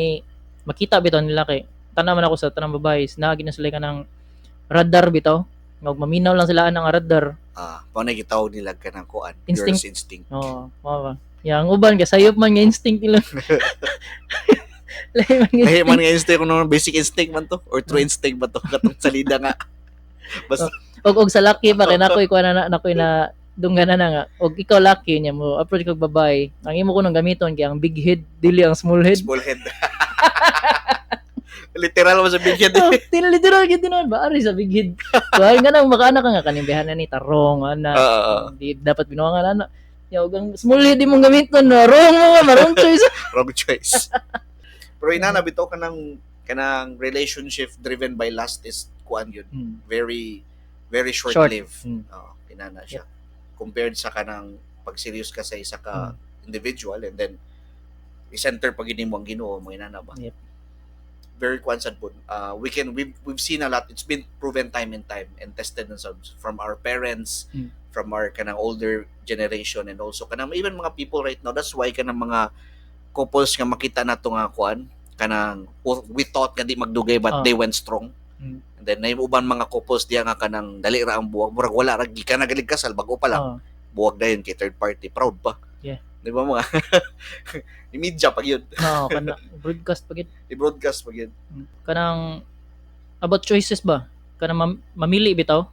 makita bitaw nila kay tanaw man ako sa tanang babae is naa na sila kanang radar bitaw nga og maminaw lang sila anang radar. Ah, mao na gitawag nila kanang kuan, Instinct. Girls instinct. Oo, mao ba. Ya, ang uban kay sayop man nga instinct nila. Lahi man nga Lahi instinct. Man nga instinct kuno, basic instinct man to or true instinct ba to, katong salida nga. Basta Og sa laki ba kay nakoy kuan na nakoy na dungganan na nga og ikaw laki niya mo approach kag babae, ang imo kunong gamiton kay ang big head, dili ang small head. Small head. Literal mo sa big head. Oh, literal gid tinuod ba ari sa big head. Kuan nga nang makaana ka nga kaning behana ni tarong ana. Oo. Di dapat binuangan ana. Ya, og ang small head imong gamiton na wrong mo nga, wrong choice. Wrong choice. Pero inana bitaw kanang relationship driven by lust is kuan yun. Very very short-lived. Oo, inana siya. Compared sa kanang pag serious ka sa isa ka individual and then i-center pag mo ang Ginoo, mga inana ba? Yep. Very kuan sad po. We can we've seen a lot. It's been proven time and time and tested and from our parents, from our kanang older generation and also kanang even mga people right now. That's why kanang mga couples nga makita nato nga kuan kanang we thought nga di magdugay but they went strong. And then na uban mga couples diya nga kanang dali ra ang buwag, murag wala ra gikan na galing kasal, bago pa lang buwag dayon kay third party, proud pa. Di ba mga i-media pag yun? Oo, kana broadcast pa gid. I-broadcast pag yun. Kanang about choices ba? Kanang mamili bitaw,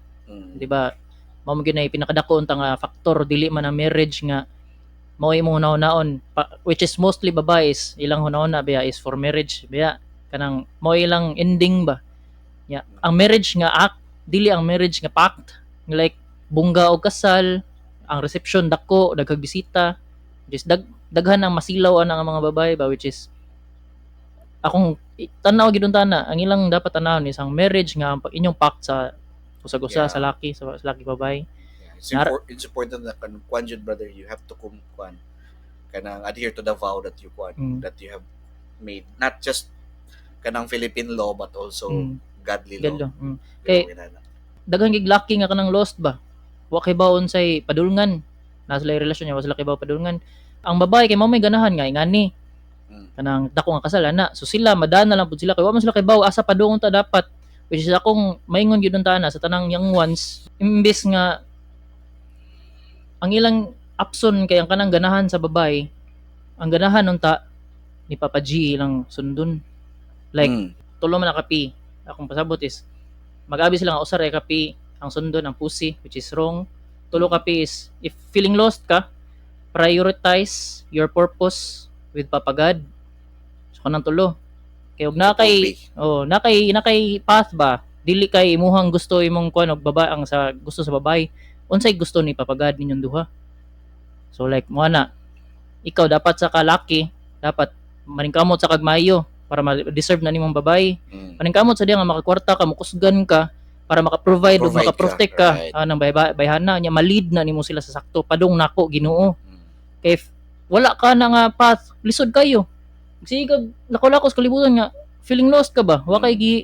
di ba? Mao man gyud na pinakadako unta nga factor, dili man ang marriage nga mao imong hunahon, which is mostly babae is ilang hunahuna biya is for marriage biya, kanang mao ilang ending ba. Ya, ang marriage nga act, dili ang marriage nga pact, like bungga og kasal, ang reception dako, daghang bisita, which is daghan ang masilaw ana nga mga babae ba, which is akong tanaw gid unta na ang ilang dapat tanawon is ang marriage nga ang inyong pact sa usag-usa sa laki sa laki babae. Yeah, it's important na kan kuan jud, brother, you have to kum kuan kanang adhere to the vow that you kuan that you have made, not just kanang Philippine law but also godly law. Gadlo. Di Kay ba, ginana? Daghan gig laki nga kanang lost ba. Wa kay baon say padulngan. Naa sila relasyon niya, wa sila kay baon padulngan. Ang babae kay mao may ganahan nga ingani. Kanang dako nga kasal ana. So sila madana lang pud sila kay wa man sila kay bawo asa padungon ta dapat. Which is akong maingon gyud unta na sa tanang young ones, imbes nga ang ilang option kay ang kanang ganahan sa babae, ang ganahan unta ni Papa G ilang sundon. Like tulo man na ka P. Akong pasabot is mag-abi sila nga usa ra ka P ang sundon, ang pussy, which is wrong. Tulo ka P is if feeling lost ka, prioritize your purpose with Papa God. So kanang tulo. Kay og na kay Triple P. Oh, na kay path ba? Dili kay imuhang gusto imong kuan og baba ang sa gusto sa babae. Unsay gusto ni Papa God ninyong duha? So like mo na ikaw dapat sa kalaki, dapat maningkamot sa kag maayo para ma-deserve na nimong babae. Maningkamot sa diya nga makakwarta ka, mukusgan ka para maka-provide ug Provide ka, maka-protect ka, ng bayhana nya ma-lead na nimo sila sa sakto padung nako Ginoo. Kay if wala ka na nga path, lisod kayo. Sige ka lakaw-lakaw sa kalibutan nga feeling lost ka ba? Wa kay gi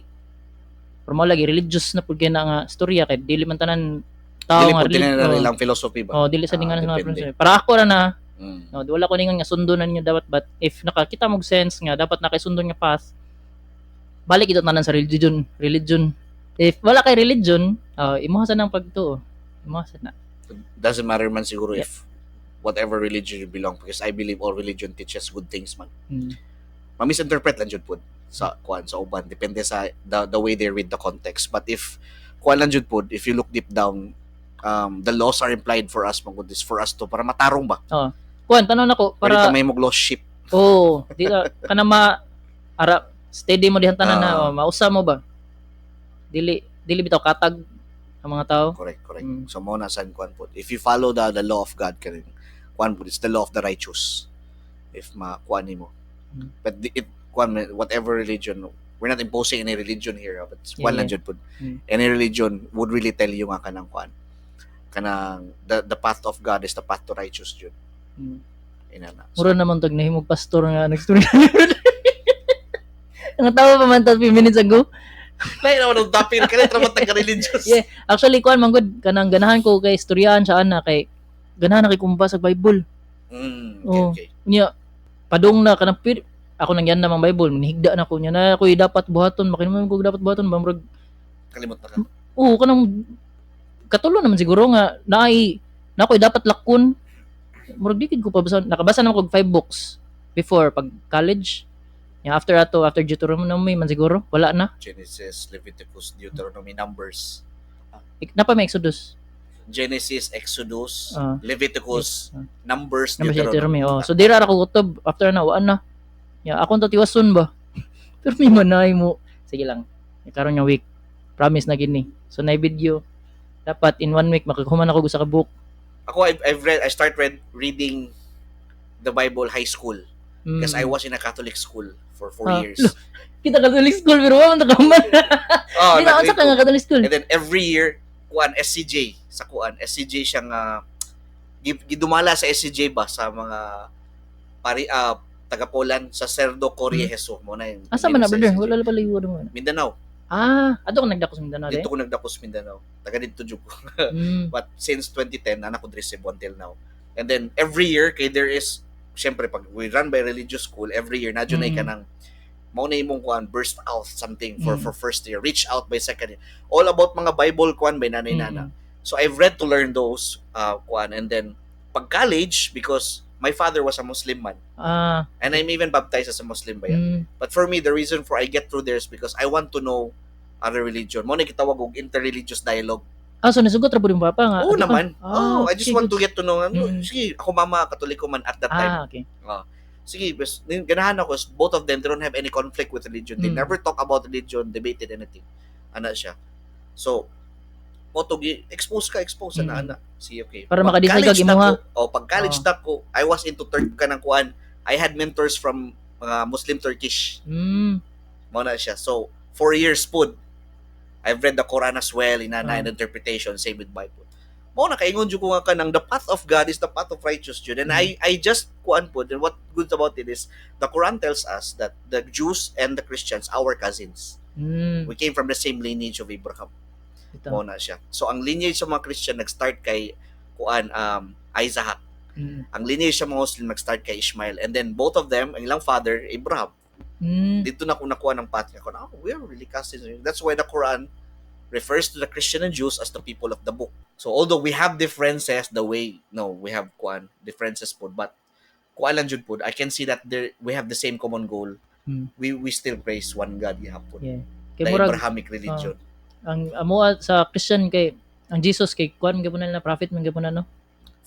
pero mo lagi religious na pud kay na nga storya kay dili man tanan tao Dili nga po tinanong oh. ilang philosophy ba? Oh, dili sa Ah, dingan sa mga depende. philosophy. Para ako ra na, no, di wala ko ningon nga sundon na ninyo dapat, but if nakakita mo og sense nga dapat na kay sundon nga path, balik ito tanan sa religion, religion. If wala kay religion, imuha sa nang pagtuo. Imuha sa na. Doesn't matter man siguro if whatever religion you belong, because I believe all religion teaches good things man. Ma-misinterpret lang jud pud sa kuan sa uban, depende sa the way they read the context, but if kuan lang jud pud, if you look deep down, the laws are implied for us man gud is for us to para matarong ba. Kuan, tanong nako para para ta may mog lost sheep. Oh, di ka kana ma ara steady mo dihan tanan na oh, mausa mo ba? Dili dili bitaw katag ang mga tao. Correct, correct. So mo na san kuan pud, if you follow the law of God, kanin kuan pud, it's the law of the righteous if makuan nimo. But it kuan whatever religion, we're not imposing any religion here, but kuan lang jud pud. Any religion would really tell you nga kanang kuan kanang the path of God is the path to righteous jud. Inana. So, Mura naman tag nahimog pastor nga nagstorya. Ang tawa pa man ta few minutes ago. Lain naman ang topic kani trabaho taga religious. Yeah. Actually, kuan man gud kanang ganahan ko kay istoryahan siya ana kay ganahan na kay kumbasa sa Bible. Okay, Oh. Nya padung na kanang ako nang yan namang Bible, manihigda na ko niya na ako'y dapat buhaton, makinuman ko dapat buhaton, ba murag Kalimot na ka. Oo, kanang katulo naman siguro nga naay na ako'y dapat lakon. Murag di ko pa basa, nakabasa naman kog 5 books before pag college. Ya after ato, after Deuteronomy man siguro, wala na. Genesis, Leviticus, Deuteronomy, Numbers. Napa may Exodus. Genesis, Exodus, Leviticus, Numbers, Numbers, Deuteronomy. Oh. So dira ra ko kutob after na waan na. Ya akong tatiwason ba. Pero may manay mo. Sige lang. Karon nga week. Promise na gini. So na video dapat in one week makahuman ako sa ka book. Ako I've read I start reading the Bible high school because I was in a Catholic school for 4 years. Kita Catholic school pero wa man ta kahuman. Oh, Di na unsa ka nga Catholic school? And then every year kuan SCJ sa kuan SCJ siyang gidumala sa SCJ ba sa mga pari taga Poland sa Cerdo Corie Jesu mo na yung Asa man na brother? Wala pala yung mo. Mindanao. Ah, ato ka nagdako sa Mindanao. Dito ko nagdako sa Mindanao. Taga dito jud ko. But since 2010 anak ko diri sa Cebu until now. And then every year kay there is syempre pag we run by religious school every year na jud na kanang mao na imong kuan burst out something for for first year, reach out by second year. All about mga Bible kuan by nanay nana. So I've read to learn those kuan and then pag college because my father was a Muslim man. And I'm even baptized as a Muslim ba yan. But for me, the reason for I get through there is because I want to know other religion. Mo na kitawag og interreligious dialogue. Ah, so nasugot ra pud yung papa nga. Oo naman. Oh, I just want to get to know. Sige, ako mama, Katoliko man at that time. Ah, okay. Sige, bes, ganahan ako, both of them, they don't have any conflict with religion. They never talk about religion, debated anything. Ana siya. So, mo expose ka, expose na ana. Sige, okay. Para makadecide kag imuha. Oh, pag college na ko, I was into Turk kanang kuan. I had mentors from mga Muslim Turkish. Mao na siya. So, 4 years pud. I've read the Quran as well, inana and interpretation, same with Bible. Mao na kaingon jud ko nga kanang the path of God is the path of righteous jud. And I just kuan pud, and what good about it is the Quran tells us that the Jews and the Christians our cousins. We came from the same lineage of Abraham. Mao na siya. So ang lineage sa mga Christian nag-start kay kuan Isaac. Ang lineage sa mga Muslim nag-start kay Ishmael, and then both of them ang ilang father Abraham. Dito na ko nakuha ng path nga ko, oh, we are really cousins. That's why the Quran refers to the Christian and Jews as the people of the book. So although we have differences, the way no, we have kuan differences pod, but kuan lang jud pod, I can see that there we have the same common goal. We still praise one God gihapon. Yeah. Kay the Abrahamic religion. Ang amoa sa Christian kay ang Jesus kay kuan gyud na prophet man gyud na, no?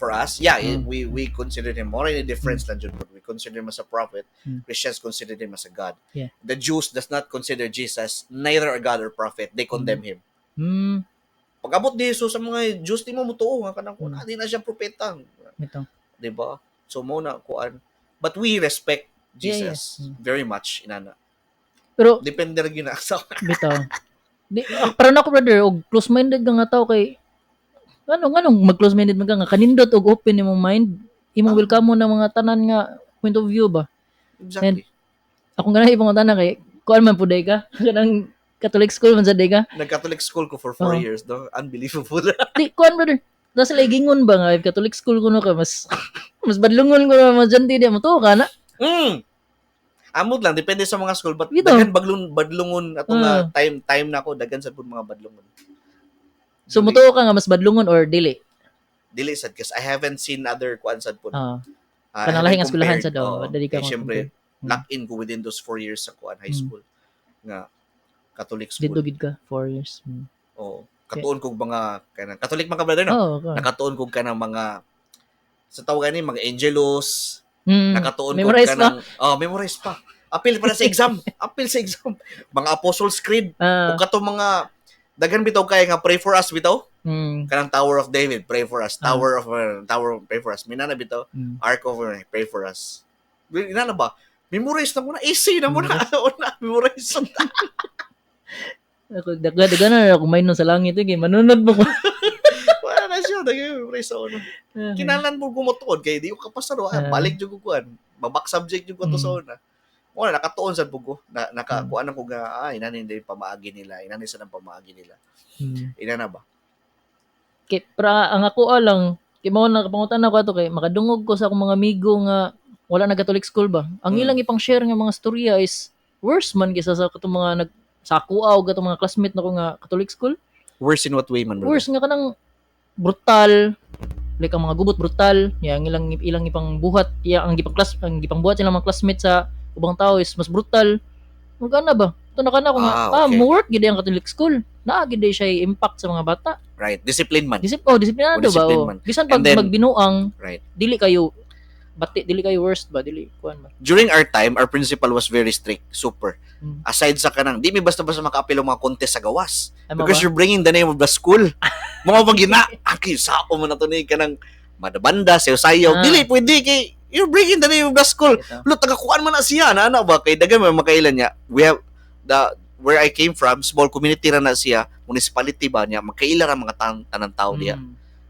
For us, yeah, we consider him more in a difference lang jud. We consider him as a prophet. Christians consider him as a God. Yeah. The Jews does not consider Jesus neither a God or prophet. They condemn him. Pag-abot ni Jesus sa mga Jews, di mo mutuo nga kanang di na siya propeta. Ito. 'Di ba? So mo na kuan. But we respect Jesus very much inana. Pero depende ra gyud na sa bitaw. Di para nako brother og close-minded ka nga tao kay ano nganong mag close-minded man ka nga kanindot og open imong mind, imong welcome mo na mga tanan nga point of view ba. Exactly. And akong ganahan ibang tanan kay kuan man puday ka kanang Catholic school man sa day ka. Nag-Catholic school ko for 4 years, no? Unbelievable. Di, kuan brother. Tapos sila gingon ba nga, if Catholic school ko no ka, mas badlungon ko na, mas dyan di mo to ka na. Amot lang, depende sa mga school, but Bito. Daghan badlungon atong time na ako, daghan sa pud mga badlungon. So mutuo ka nga mas badlungon or dili? Dili sad kasi I haven't seen other kuan sad pud. Kanang lahi nga eskwelahan sad daw, dali ka syempre lock in ko within those 4 years sa kuan high school nga Catholic school. Dito gid ka 4 years. Oo. Katuon kog mga kanang Catholic man ka brother, no? Oo, nakatuon kog kanang mga sa tawag ani mga angelos. Nakatuon kog kanang memorize pa. Appeal para sa exam. Appeal sa exam. Mga Apostles Creed. Ug katong mga daghan bitaw kay nga pray for us bitaw. Kanang Tower of David, pray for us. Tower of pray for us. Minana bitaw. Ark of pray for us. Inana ba? Memorize na mo na. Easy na mo na. Memorize na. Ako daghan na ako main sa langit eh manunod mo ko. Wala na siya daghan memorize sa una. Kinahanglan mo gumutuod kay di ko kapasaro, balik jud ko kuan. Mabak subject jud ko to sa una. Wala nakatuon sa bugo. Na naka kuan ko nga ah, inani din pamaagi nila, inani sa nang pamaagi nila. Inana ba? Kay pra ang ako lang kay mao na kapangutan ako ato kay makadungog ko sa akong mga amigo nga wala na Catholic school ba. Ang ilang ipang share nga mga storya is worse man kaysa sa katong mga nag sa ako og katong mga classmate nako nga Catholic school. Worse in what way man, brother? Worse nga kanang brutal, like ang mga gubot brutal, ya ang ilang ilang ipang buhat, iya ang gipang class ang gipang buhat silang mga classmates sa ubang tao is mas brutal. Magana ba? Ito na kana ko nga, mo work gid ang Catholic school. Naa gid siya impact sa mga bata. Right. Discipline man. Disiplinado Oh, ba? discipline Oh. man. Bisan pag And then- magbinuang, Right. dili kayo bati, dili kayo worst ba, dili kuan ba. During our time, our principal was very strict, super. Aside sa kanang, di mi basta-basta makaapil ang mga contest sa gawas. Ay, mo Because ba? you're bringing the name of the school. Mga pagina, aki, sao mo na to ni kanang madabanda, sayo-sayaw. Dili, pwede kay, you're bringing the name of the school. Ito. Lo, tagakuan man na siya, na ano ba? Kay dagan may makailan niya. We have, the, where I came from, small community ra na siya, municipality ba niya, magkaila ra mga tanang tao diya.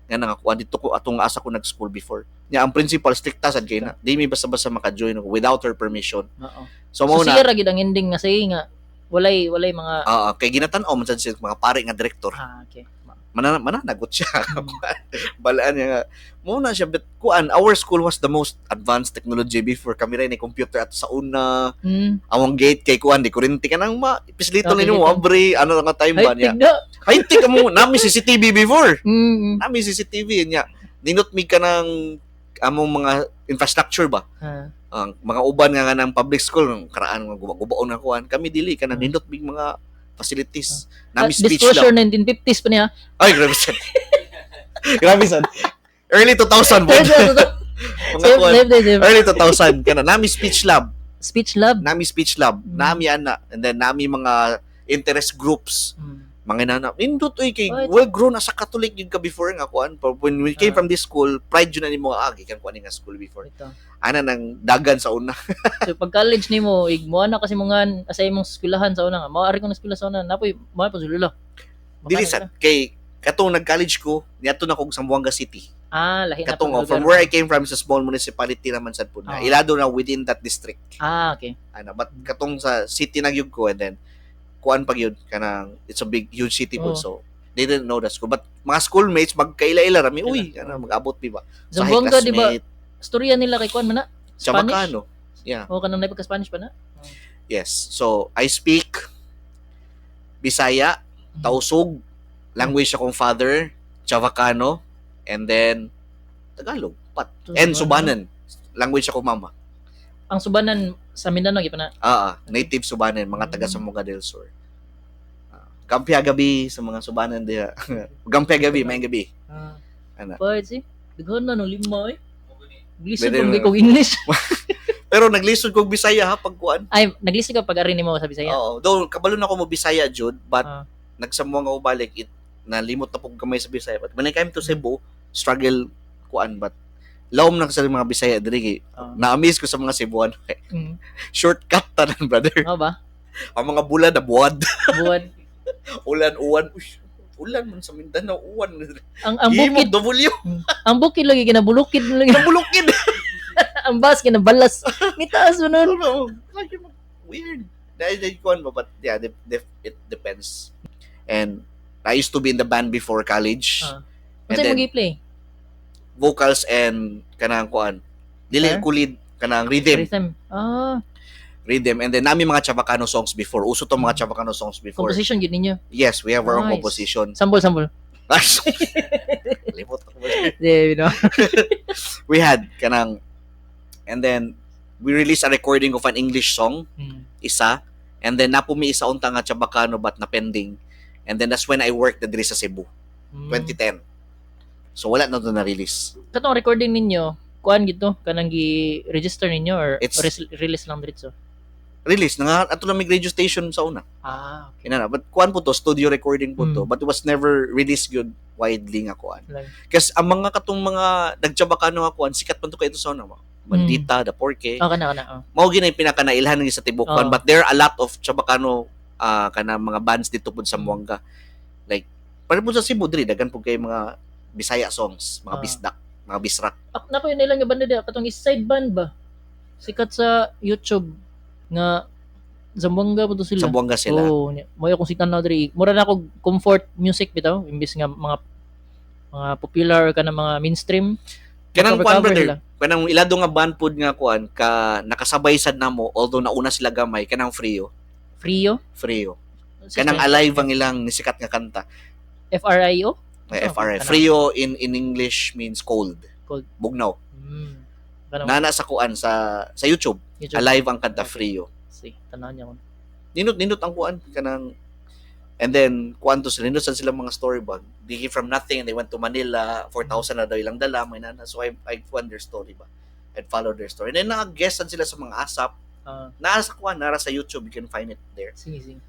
Nga nangakuan dito ko atong asa ko nag-school before. Nya ang principal stricta sad kay na. Di mi basta-basta maka-join without her permission. Oo. So mao So na siya ra gid ang ending nga say nga walay walay mga kay ginatan-aw man sad siya mga pare nga director. Ah, okay. Mananagot siya. Balaan niya nga. Mao na siya, but kuan our school was the most advanced technology before. Kami ra ni computer at sa una. Among gate kay kuan di kuryente ka nang ma pislito Okay, ninyo dito. abre ano nga time ba Ay, niya. tigda. Ay tik mo nami CCTV before. Nami CCTV niya. Ninot mi ka ng among mga infrastructure ba. Ang mga uban nga nga ng public school karaan nga guba-gubaon nga kuan kami dili ka na nindot mig mga facilities. Nami speech Disclosure lang. 1950s pa niya. Ay grabe sad. Grabe sad. Early 2000 po. Mga Same, kuan. same, same, same. Early 2000 kana nami speech lab. Speech lab. Nami speech lab. Nami ana and then nami mga interest groups. Mga inana. Nindot oy kay Right. well grown as a Catholic yun ka before nga kuan. But when we came from this school, pride yun na nimo gikan kuan nga school before. Ito. Ana nang dagan sa una. So pag college nimo, igmo na kasi mga asa imong eskwelahan sa una nga. Maari ko na eskwela sa una, napoy mo pa sulula. Dili sad kay katong nag-college ko, niadto na kog Zamboanga City. Ah, lahi na Katong pang oh, from lugar. where I came from is a small municipality naman sad pud na. Ilado na within that district. Ah, okay. Ana, but katong sa city na gyud ko and then kuan pa gyud kanang it's a big huge city pud, so they didn't know the school. But mga schoolmates magkaila-ila rami, uy, ana mag-abot di ba? Sa Zamboanga di ba? classmate. Storya nila kay kuan man na? Spanish? Chabacano. Yeah. O kanang naipagka Spanish pa na? Yes. So I speak Bisaya, Tausug, language akong father, Chavacano, and then Tagalog, pat. And Subanan, language akong mama. Ang Subanan sa Mindanao gyud pa na. Native Subanan, mga taga Zamboanga del Sur. Gampya gabi sa mga Subanan diha. Gampya gabi, may gabi. Ana. Pwede si. Daghan na no lima eh. Glisod Pwede kong na. kog English. Pero naglisod kog Bisaya ha pagkuan. Ay, naglisod ka pag ari nimo sa Bisaya. Oo. Though kabalo na ako mo Bisaya jud, but nagsamuang ako balik it nalimot na pug gamay sa Bisaya. But when I came to Cebu, struggle kuan but lawom na sa mga Bisaya diri kay na-amaze ko sa mga Cebuano. Shortcut tanan brother. Mao ba? Ang mga bulan na buwad. Buwan. Ulan uwan. Uy, ulan man sa Mindanao, uwan. Ang Himog bukid, W. ang bukid lagi kinabulukid lagi. Nabulukid. Ang bus kinabalas. Nitaas mo nun. Ano, lagi mo weird. Dahil kuan ba but yeah, it depends. And I used to be in the band before college. And Unsa then imong gi-play? vocals and kanang kuan. Dili Guitar? ko lead kanang rhythm, Rhythm. Rhythm. And then nami mga Chavacano songs before. Uso tong mga Chavacano songs before. Composition gid ninyo. Yes, we have our own Nice. composition. Sambol, sambol. Limot ako. Yeah, you know. We had kanang and then we released a recording of an English song, isa, and then napumi isa unta nga Chavacano but na pending. And then that's when I worked na diri sa Cebu, 2010. So wala na to na-release. Katong recording ninyo, kuan gito kanang gi-register ninyo or release lang diretso? Release nga ato lang may radio station sa una. Ah, okay. Inana, but kuan po to, studio recording po to, but it was never released good widely nga kuan. Like, Kasi ang mga katong mga nagchabakano nga kuan, sikat man to kay ito sa una. Bandita, The Porke. Oh, kana kana. Oh. Mao gyud ang pinakanailhan ng sa tibok kuan, Oo. but there are a lot of Chabacano kana mga bands dito pud sa Zamboanga. Like pare pud sa Cebu diri daghan pud kay mga Bisaya songs, mga bisdak, mga bisrak. Ako na ko yun nilang nga banda diha katong East Side Band ba? Sikat sa YouTube. Nga Zamboanga pa to sila. Zamboanga sila. Oo, mo akong sitan na diri. Mura na ako comfort music bitaw imbis nga mga popular ka na mga mainstream. Kanang kuan, Cover-cover brother, sila. Kanang ilado nga band pod nga kuan ka nakasabay sad namo, although nauna sila gamay, kanang Frio. Frio. Frio. Kanang Alive ang ilang nisikat nga kanta. FRIO? Eh, Oh, FRI. kanang- Frio in English means cold. Cold. Bugnaw. Kanang Nana sa kuan sa YouTube. YouTube. Alive ang kanta, Frio. Si, tanan niya ko. Nindot nindot ang kuan kanang, and then kuan to sila, nindot sad sila mga story ba. They came from nothing and they went to Manila, 4,000 na daw ilang dala, may nana. So I kuan their story ba. I'd follow their story. And then naka-guest sad sila sa mga ASAP. Naa sa kuan, nara sa YouTube, you can find it there. Sige, sige.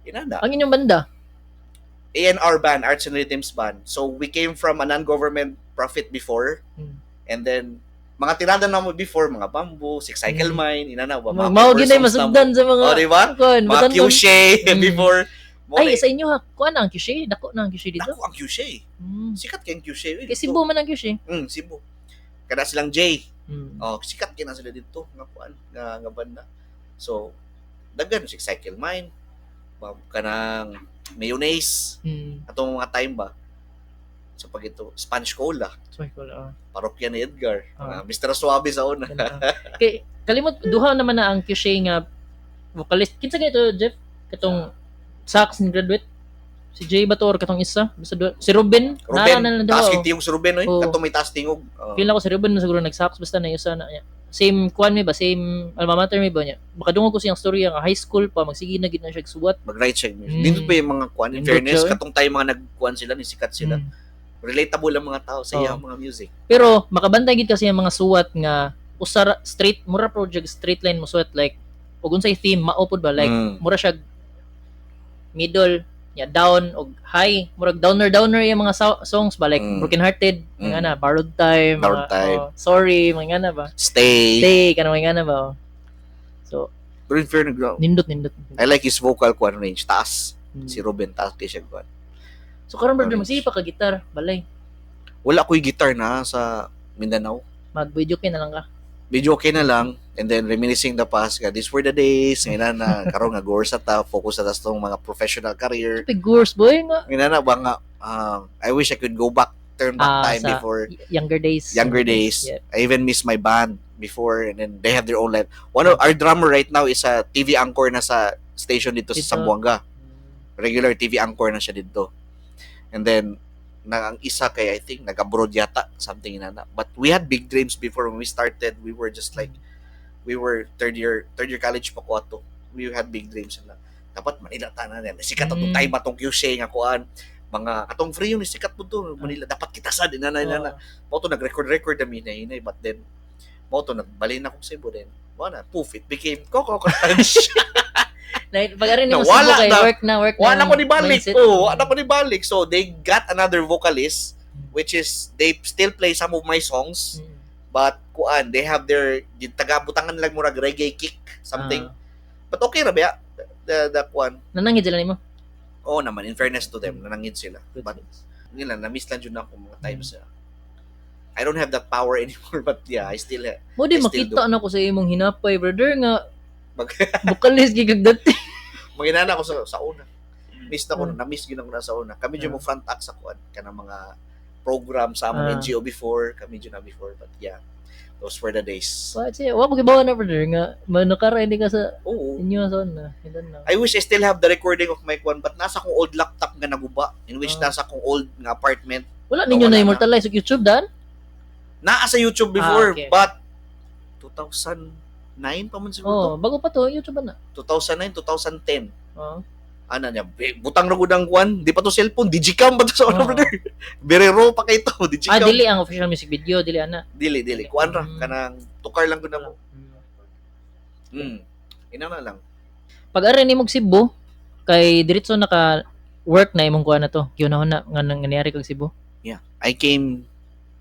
Inana. Ang inyong banda? ANR band, Arts and Rhythms band. So we came from a non-government profit before. And then mga tirada na mo before, mga Bamboo, Six Cycle Mine, inana ba? Mga Mao cover gid ay songs na mo. masugdan sa mga Oh, di ba? kuan, Mga batan- Kyushe before. Mo Ay, na- sa inyo ha. Kuan ang Kyushe, dako na ang Kyushe dito. Dako ang Kyushe. Sikat kay ang Kyushe. Eh, Kay dito. Cebu man ang Kyushe. Cebu. Kada silang J. Oh, sikat kay na sila dito nga kuan, nga banda. So, daghan Six Cycle Mine, kanang Mayonnaise, atong mga time ba sa pagito Spanish Cola, Sorry ko lang. Parokya ni Edgar, Ah. mga Mr. Suave sa una. Ganun. Kay kalimot duha naman na ang Kyushe nga vocalist. Kinsa ganito, Jeff? Katong sax ni graduate. Si Jay Bator katong isa, basta duha. Si Ruben, Ruben, Nara na lang duha. taas Oh. kay tiyong si Ruben oy, Oo. katong may taas tingog. Oh. Feel ako si Ruben na siguro nag-sax basta na isa na niya. Same kuan mi ba, same alma mater mi ba niya. Baka dungog ko siyang story nga high school pa magsige na gid na siya suwat. Mag-write siya. Dito pa yung mga kuan, in Nindot fairness, siya, eh. katong tayo mga nagkuan sila, ni sikat sila. Relatable ang mga tao sa iyang mga music. Pero makabantay gid kasi ang mga suwat nga usara straight mura project straight line mo suwat, like ug unsay theme mao pud ba, like mura siya middle nya down og high, murag downer downer yung mga songs ba, like Broken Hearted, mga na Borrowed Time, Borrowed mga, Time. oh, Sorry, mga na ba, Stay. Stay kanang mga na ba, oh. So Pero in fairness, nindot nindot. I like his vocal kuan range. Taas. Si Ruben, taas kay siya kuan. So karon, brother, Range. magsige pa ka gitar balay? Wala ko'y guitar na sa Mindanao. Mag video kay na lang ka. Video okay na lang, and then reminiscing the past nga, these were the days ngayon na karon nga gore sa ta, focus sa tas tong mga professional career. Figures boy nga. Ngayon na ba nga, I wish I could go back, turn back time sa before. Younger days. Younger days. I even miss my band before, and then they have their own life. One of our drummer right now is a TV anchor na sa station dito sa Dito. Zamboanga. Regular TV anchor na siya dito. And then na ang isa kay, I think nag-abroad yata, something inana. But we had big dreams before. When we started, we were just like, we were third year college pa ko ato. We had big dreams na dapat Manila tanan yan. Sikat atong time atong QC nga kuan. Mga atong Free yung sikat po to Manila, dapat kita sad inana inana. Mao to nag-record record kami na hinay, but then mao to nagbalin ako sa Cebu, then wala, poof, it became Coco Crunch. Like, pag arin Na, mo Cebu wala kay na. work na work na. Wala ko ni balik. mindset. Oh, wala ko ni balik. So they got another vocalist, which is they still play some of my songs, but kuan, they have their tagabutangan lang murag reggae kick something. But okay ra ba the kuan. Nanangid sila nimo. Oo naman, in fairness to them, nanangid sila. Good. But yun lang, na-miss lang jud ako mga times. I don't have that power anymore, but yeah, I still have. Mo di I still makita na ko sa imong hinapay, brother, nga vocalist gigag dati. Manginana ko sa una. Miss na ko, na-miss gyud ako na sa una. Kami jud mo front act sa kuan kanang mga program sa among NGO before, kami jud na before, but yeah. Those were the days. Wa siya, wa ko gibawa na, brother, nga manukara hindi ka sa Oo. inyo sa una. Hindi na. I wish I still have the recording of my kuan, but nasa akong old laptop nga naguba, in which nasa akong old nga apartment. Wala ninyo Wala na na. immortalize sa YouTube dan? Naa sa YouTube before, Ah, okay. but 2009 pa man siguro. Oh, bago pa to, YouTube ba na? 2009, 2010. Oo. Ana niya, butang ra gud ang kuan, di pa to cellphone, digicam ba to sa una, brother? Very raw pa kay to, digicam. Ah, dili ang official music video, dili ana. Dili, dili. Kuan ra, kanang tukar lang gud na mo. Ina na lang. Pag ari nimo og Cebu, kay diretso naka work na imong kuan na to. Gyunahon na nga nang nangyari kag Cebu. Yeah. I came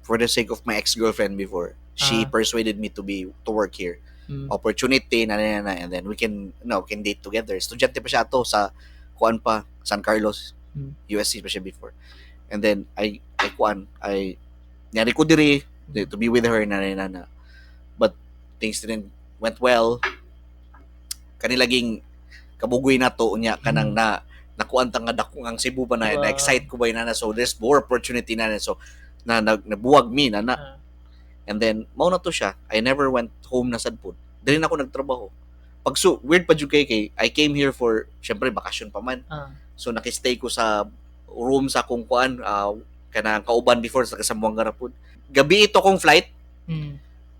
for the sake of my ex-girlfriend before. She persuaded me to work here. Opportunity na, na, na, and then we can no, can date together. Estudyante pa siya ato sa kuan pa, San Carlos, USC pa siya before. And then I kuan, I nyari ko diri to be with her na, na, na, na. But things didn't went well. Kanilaging kabugoy na to unya kanang na nakuan ta nga dako ang Cebu pa na na-excite ko ba na, so there's more opportunity na, so na, nabuwag mi na na. And then mao na to siya. I never went home na sad pud. Dili na ako nagtrabaho. Pag so weird pa jud kay I came here for, syempre, bakasyon pa man. So naki-stay ko sa room sa akong kuan, kanang kauban before sa Zamboanga ra pud. Gabi ito kong flight,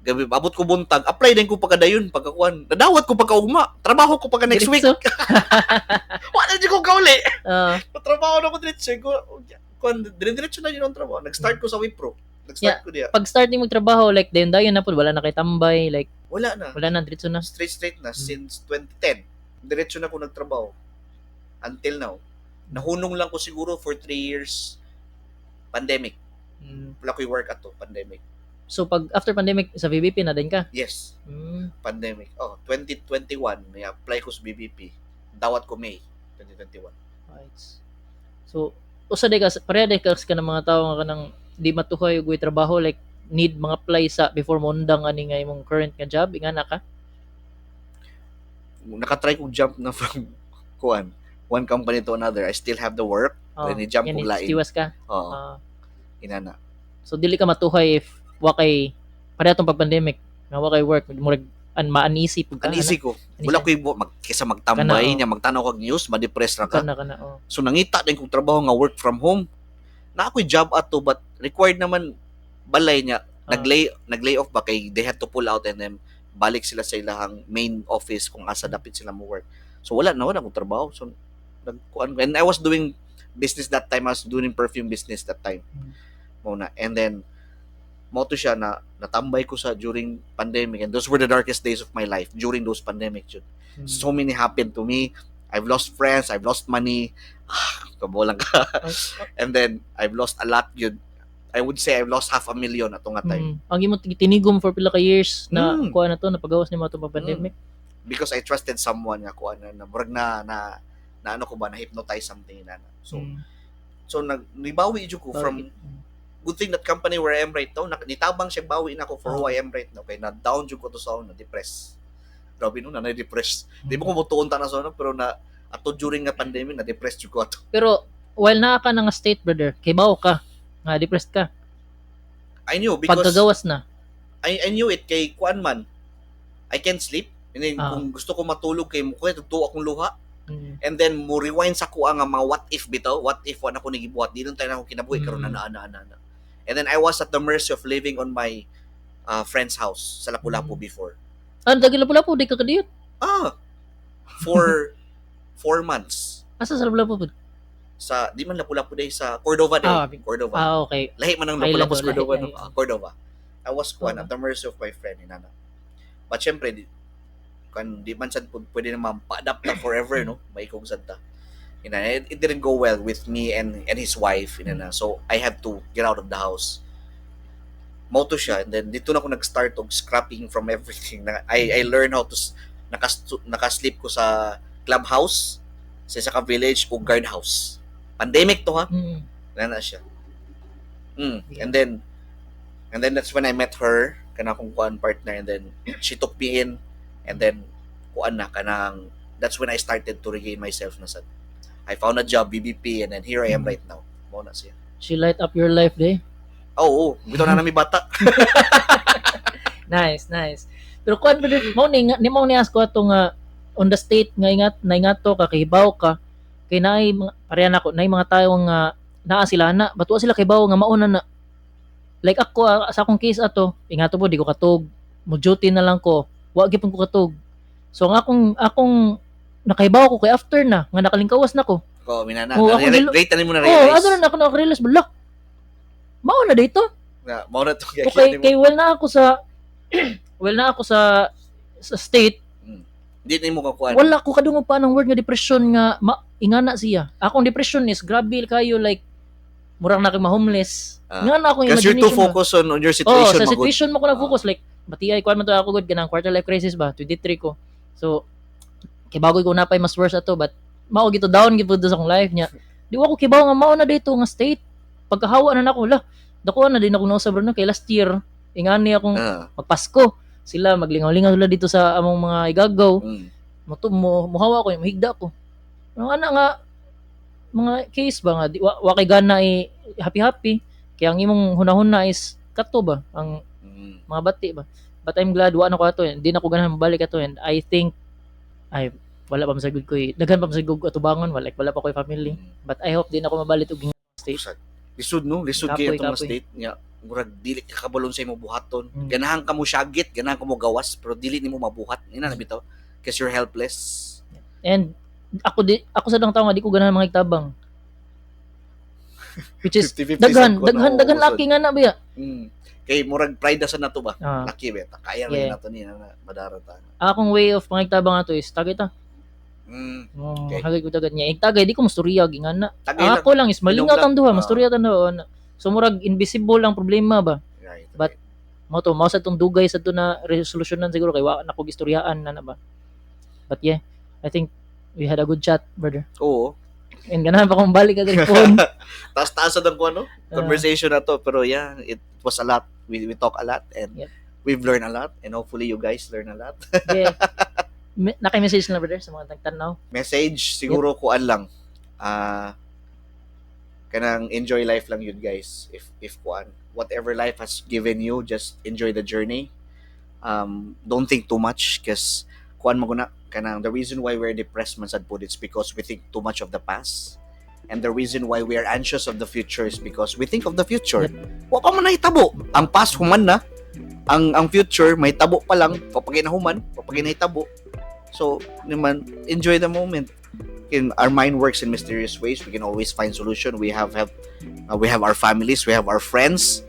gabi abot ko buntag, apply din ko pagkadayon pagkakuan. Nadawat ko pagkaugma. Trabaho ko pagka next week. Diretso? Wala jud ko kauli. Trabaho na ko diretso ko. Kuan, dire-diretso na yun ang trabaho. Nag-start ko sa Wipro. Nag-start ko diya. Pag start mo magtrabaho, like dayon dayon na pud, wala na kay tambay, like Wala na. Wala na, diretso na. Straight straight na since 2010. Diretso na ko nagtrabaho. Until now. Nahunong lang ko siguro for 3 years, pandemic. Wala ko'y work ato, pandemic. So pag after pandemic, sa VBP na din ka? Yes, pandemic. Oh, 2021, may apply ko sa BBP. Dawat ko May 2021. Right. So usa day ka, pareha day ka sa kanang mga tawo nga kanang di matuhay og trabaho, like need mga apply sa before mo undang ani nga imong current nga job, ingana ka? Nakatry kong jump na from kuan, one company to another. I still have the work. Oh, Then ni-jump yan, kog lain. Tiwas ka. Oo, inana. So dili ka matuhay if wa kay, pareha tong pag-pandemic nga wa kay work, murag an ma-uneasy pud ka. Uneasy ko. Uneasy. Wala ko'y mag, kaysa magtambay Kana, oh. niya, magtanaw kag news, ma-depress ra ka. Kana kana, oh. So nangita din kong trabaho nga work from home. Na ako'y job ato but required naman balay niya. Nag-lay off ba kay they had to pull out and then balik sila sa ilahang main office kung asa dapit sila mo work. So wala na, wala akong trabaho. So nagkuan and I was doing business that time. I was doing perfume business that time. Mao na. And then mao to siya na natambay ko sa during pandemic and those were the darkest days of my life during those pandemic jud. So many happened to me. I've lost friends, I've lost money. Kabolang ka. And then I've lost a lot yun. I would say I've lost half a million ato nga time. Ang imong tinigom for pila ka years na kuha na to, napagawas nimo ato pag pandemic. Because I trusted someone nga kuan na, na murag na na na ano ko ba, na hypnotize something na. So so nag nibawi jud ko from good thing that company where I am right now, nitabang siya, bawi na ako for who I am right now kay na down jud ko to sa na depress. Grabe no, na na-depress. Di mo ko motuon ta na sa ano, pero na ato during nga pandemic, na depressed jud ko ato. Pero while naa ka na nga state, brother, kay bawo ka nga depressed ka? I knew because Pagkagawas na. I knew it kay kuan man. I can't sleep. And then, kung gusto ko matulog kay mo kuya tuto akong luha. And then mo rewind sa kuha nga mga what if bitaw, what if wa na ko nagibuhat, di tayo na ako kinabuhi karon na na na na. And then I was at the mercy of living on my friend's house sa Lapu-Lapu before. Ah, dagi Lapu-Lapu di ka kadiyot? Ah, for 4 months. Asa sa Lapu-Lapu pud? Sa di man Lapu-Lapu day, sa Cordova day. Cordova. Ah, okay. Lahi man ang Island, Lapu-Lapu sa oh, Cordova, lahi, no? lahi. Ah, Cordova. I was kuan at the mercy of my friend inana. But syempre di, kan di man sad pwede naman pa-adapt na forever, no? May kong sad ta. Inana, it didn't go well with me and his wife inana. So I had to get out of the house. Mao to siya, and then dito na ako nag-start og scrapping from everything. Na, I learned how to naka-sleep ko sa clubhouse sa isa ka village o guard house. Pandemic to ha. Na siya. And then that's when I met her, kana akong kuan partner, and then she took me in and then kuan na kanang that's when I started to regain myself na sad. I found a job, BBP, and then here I am right now. Mao na siya. She light up your life day. Oo, oh, bitaw na nami bata. Nice, nice. Pero kuan brother, mao ni ask ko ato nga on the state nga ingat na ingato ka, kahibaw ka kay naay mga pareha nako, naay mga tawo nga naa sila na bato sila kahibaw nga mauna na, like ako, sa akong case ato, ingato po di ko katug, mo duty na lang ko, wa gyud ko katug. So ang akong nakahibaw ko kay after na nga nakalingkawas na ko. Ko minana. Oh, ako Rate na mo na Oh, realize. ano na ako naka-realize, bala. Mao na dito. Na mao na to. Okay, kay well na ako sa state. Di na mo kakuan. Wala ko kadungog pa ng word nga depression nga ingana siya. Akong depression is grabe kayo, like murang na kay ma-homeless. Nga na akong Because you're too imagination ba. focused on your Oh, situation. sa Magud. situation mo ko na-focus, like bati ay kuan man to ako gud kanang quarter life crisis ba, 23 ko. So kay bagoy ko na pay mas worse ato, but mao gito down gid pud sa akong life niya. Di wa ko kibaw nga mao na dito nga state. Pagkahawa na nako, la. Dako na din ako nausab ron kay last year ingani akong magpasko sila, maglingaw-lingaw sila dito sa among mga igagaw. Mo mo muhawa ko, muhigda ko. Ano ana nga mga case ba nga di, wa kay gana i happy happy kaya ang imong hunahuna is kato ba ang mga bati ba. But I'm glad wa na ko ato, hindi na ko ganahan mabalik ato, and I think ay wala pa masagod ko eh. Daghan pa masagod ko atubangon, wala, like, wala pa ko'y family, but I hope di na ko mabalik og state. Usad. Lisod, no? Lisod kay Kapoy, itong kapoy. State nga murag dili ka kabalon sa imong buhaton. Ganahan ka mo syagit, ganahan ka mo gawas, pero dili nimo mabuhat. Ina na bitaw. Because you're helpless. And ako di ako sa dang tao nga di ko ganahan mangigtabang, which is 50-50 daghan sad ko na, daghan oo, daghan usod. Laki nga na biya. Kay murag pride na sa nato ba? Ah. Laki ba? Kaya yeah. Nato ni na madara ta. Akong way of pangigtabang ato is tagay ta. Okay. Hagay ko tagad niya. Tagay di ko masturya gingan na. Tagay lang. Ako lang is malingaw Inom lang. tang duha, Ah. masturya tang duha. Ana. So murag invisible ang problema ba. But mo to mao sa tong dugay sa to na resolusyonan siguro kay wa na ko gistoryaan na na ba. But yeah, I think we had a good chat, brother. Oo. And ganahan pa kong balik ka phone. Taas-taas sa ko ano? Conversation na to, pero yeah, it was a lot. We talk a lot and we've learned a lot and hopefully you guys learn a lot. Yeah. Naka-message na, brother, sa mga nagtanaw. Message siguro kuan lang. Ah, kanang enjoy life lang yun, guys. If kuan, whatever life has given you, just enjoy the journey. Don't think too much because kuan mo guna kanang the reason why we're depressed man sad pud, it's because we think too much of the past. And the reason why we are anxious of the future is because we think of the future. Wa pa man nahitabo. Ang past human na. Ang future may tabo pa lang, kapag ginahuman, kapag nahitabo. So, naman, enjoy the moment. In our mind works in mysterious ways. We can always find solution. We have help. We have our families, we have our friends,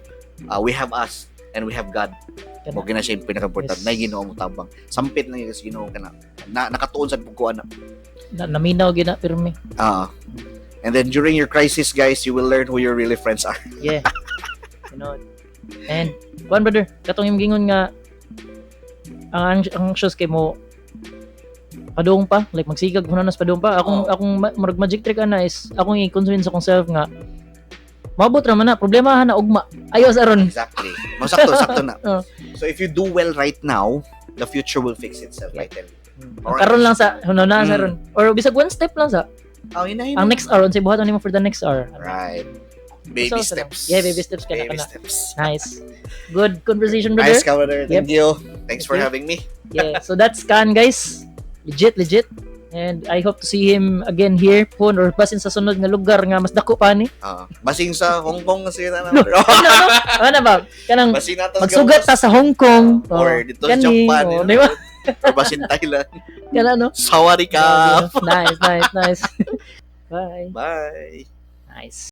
we have us, and we have God. Kana. Mo gina siya yung pinaka-important. Yes. Na Ginoo mo tabang. Sampit lang yun sa Ginoo kana. Na nakatuon sa pugkuan na. Na, naminaw gina pirmi. Ah. And then during your crisis, guys, you will learn who your really friends are. Yeah. And kuan, brother, katong imong gingon nga ang anxious kay mo padung pa, like magsigag ko na nas padung pa. Akong Oo. Akong murag magic trick ana is akong i-convince akong self nga maabot ra man na problema na ugma. Ayos aron. Exactly. Mo sakto, sakto na. Oh. So if you do well right now, the future will fix itself, I tell you. Ang karon lang sa hunahuna sa ron. Or bisag one step lang sa. Oh, yun na, yun Ang na. next hour unsay buhaton nimo for the next hour. Right. Baby So, steps. yeah, baby steps ka na, Baby kana. steps. Nice. Good conversation, brother. Nice, brother. Thank you. Thanks Thank for you. Having me. Yeah, so that's Khan, guys. Legit, legit. And I hope to see him again here po or basin sa sunod nga lugar nga mas dako pa ni. Ah, basing sa Hong Kong kasi na No, ano, no? Ano ba? Kanang Basing nato sa magsugat ta sa Hong Kong. Or dito sa kani, Japan, oh, you know? di ba? Or basin Thailand. Kana no? Sawadee ka. Nice, nice, nice. Bye. Bye. Nice.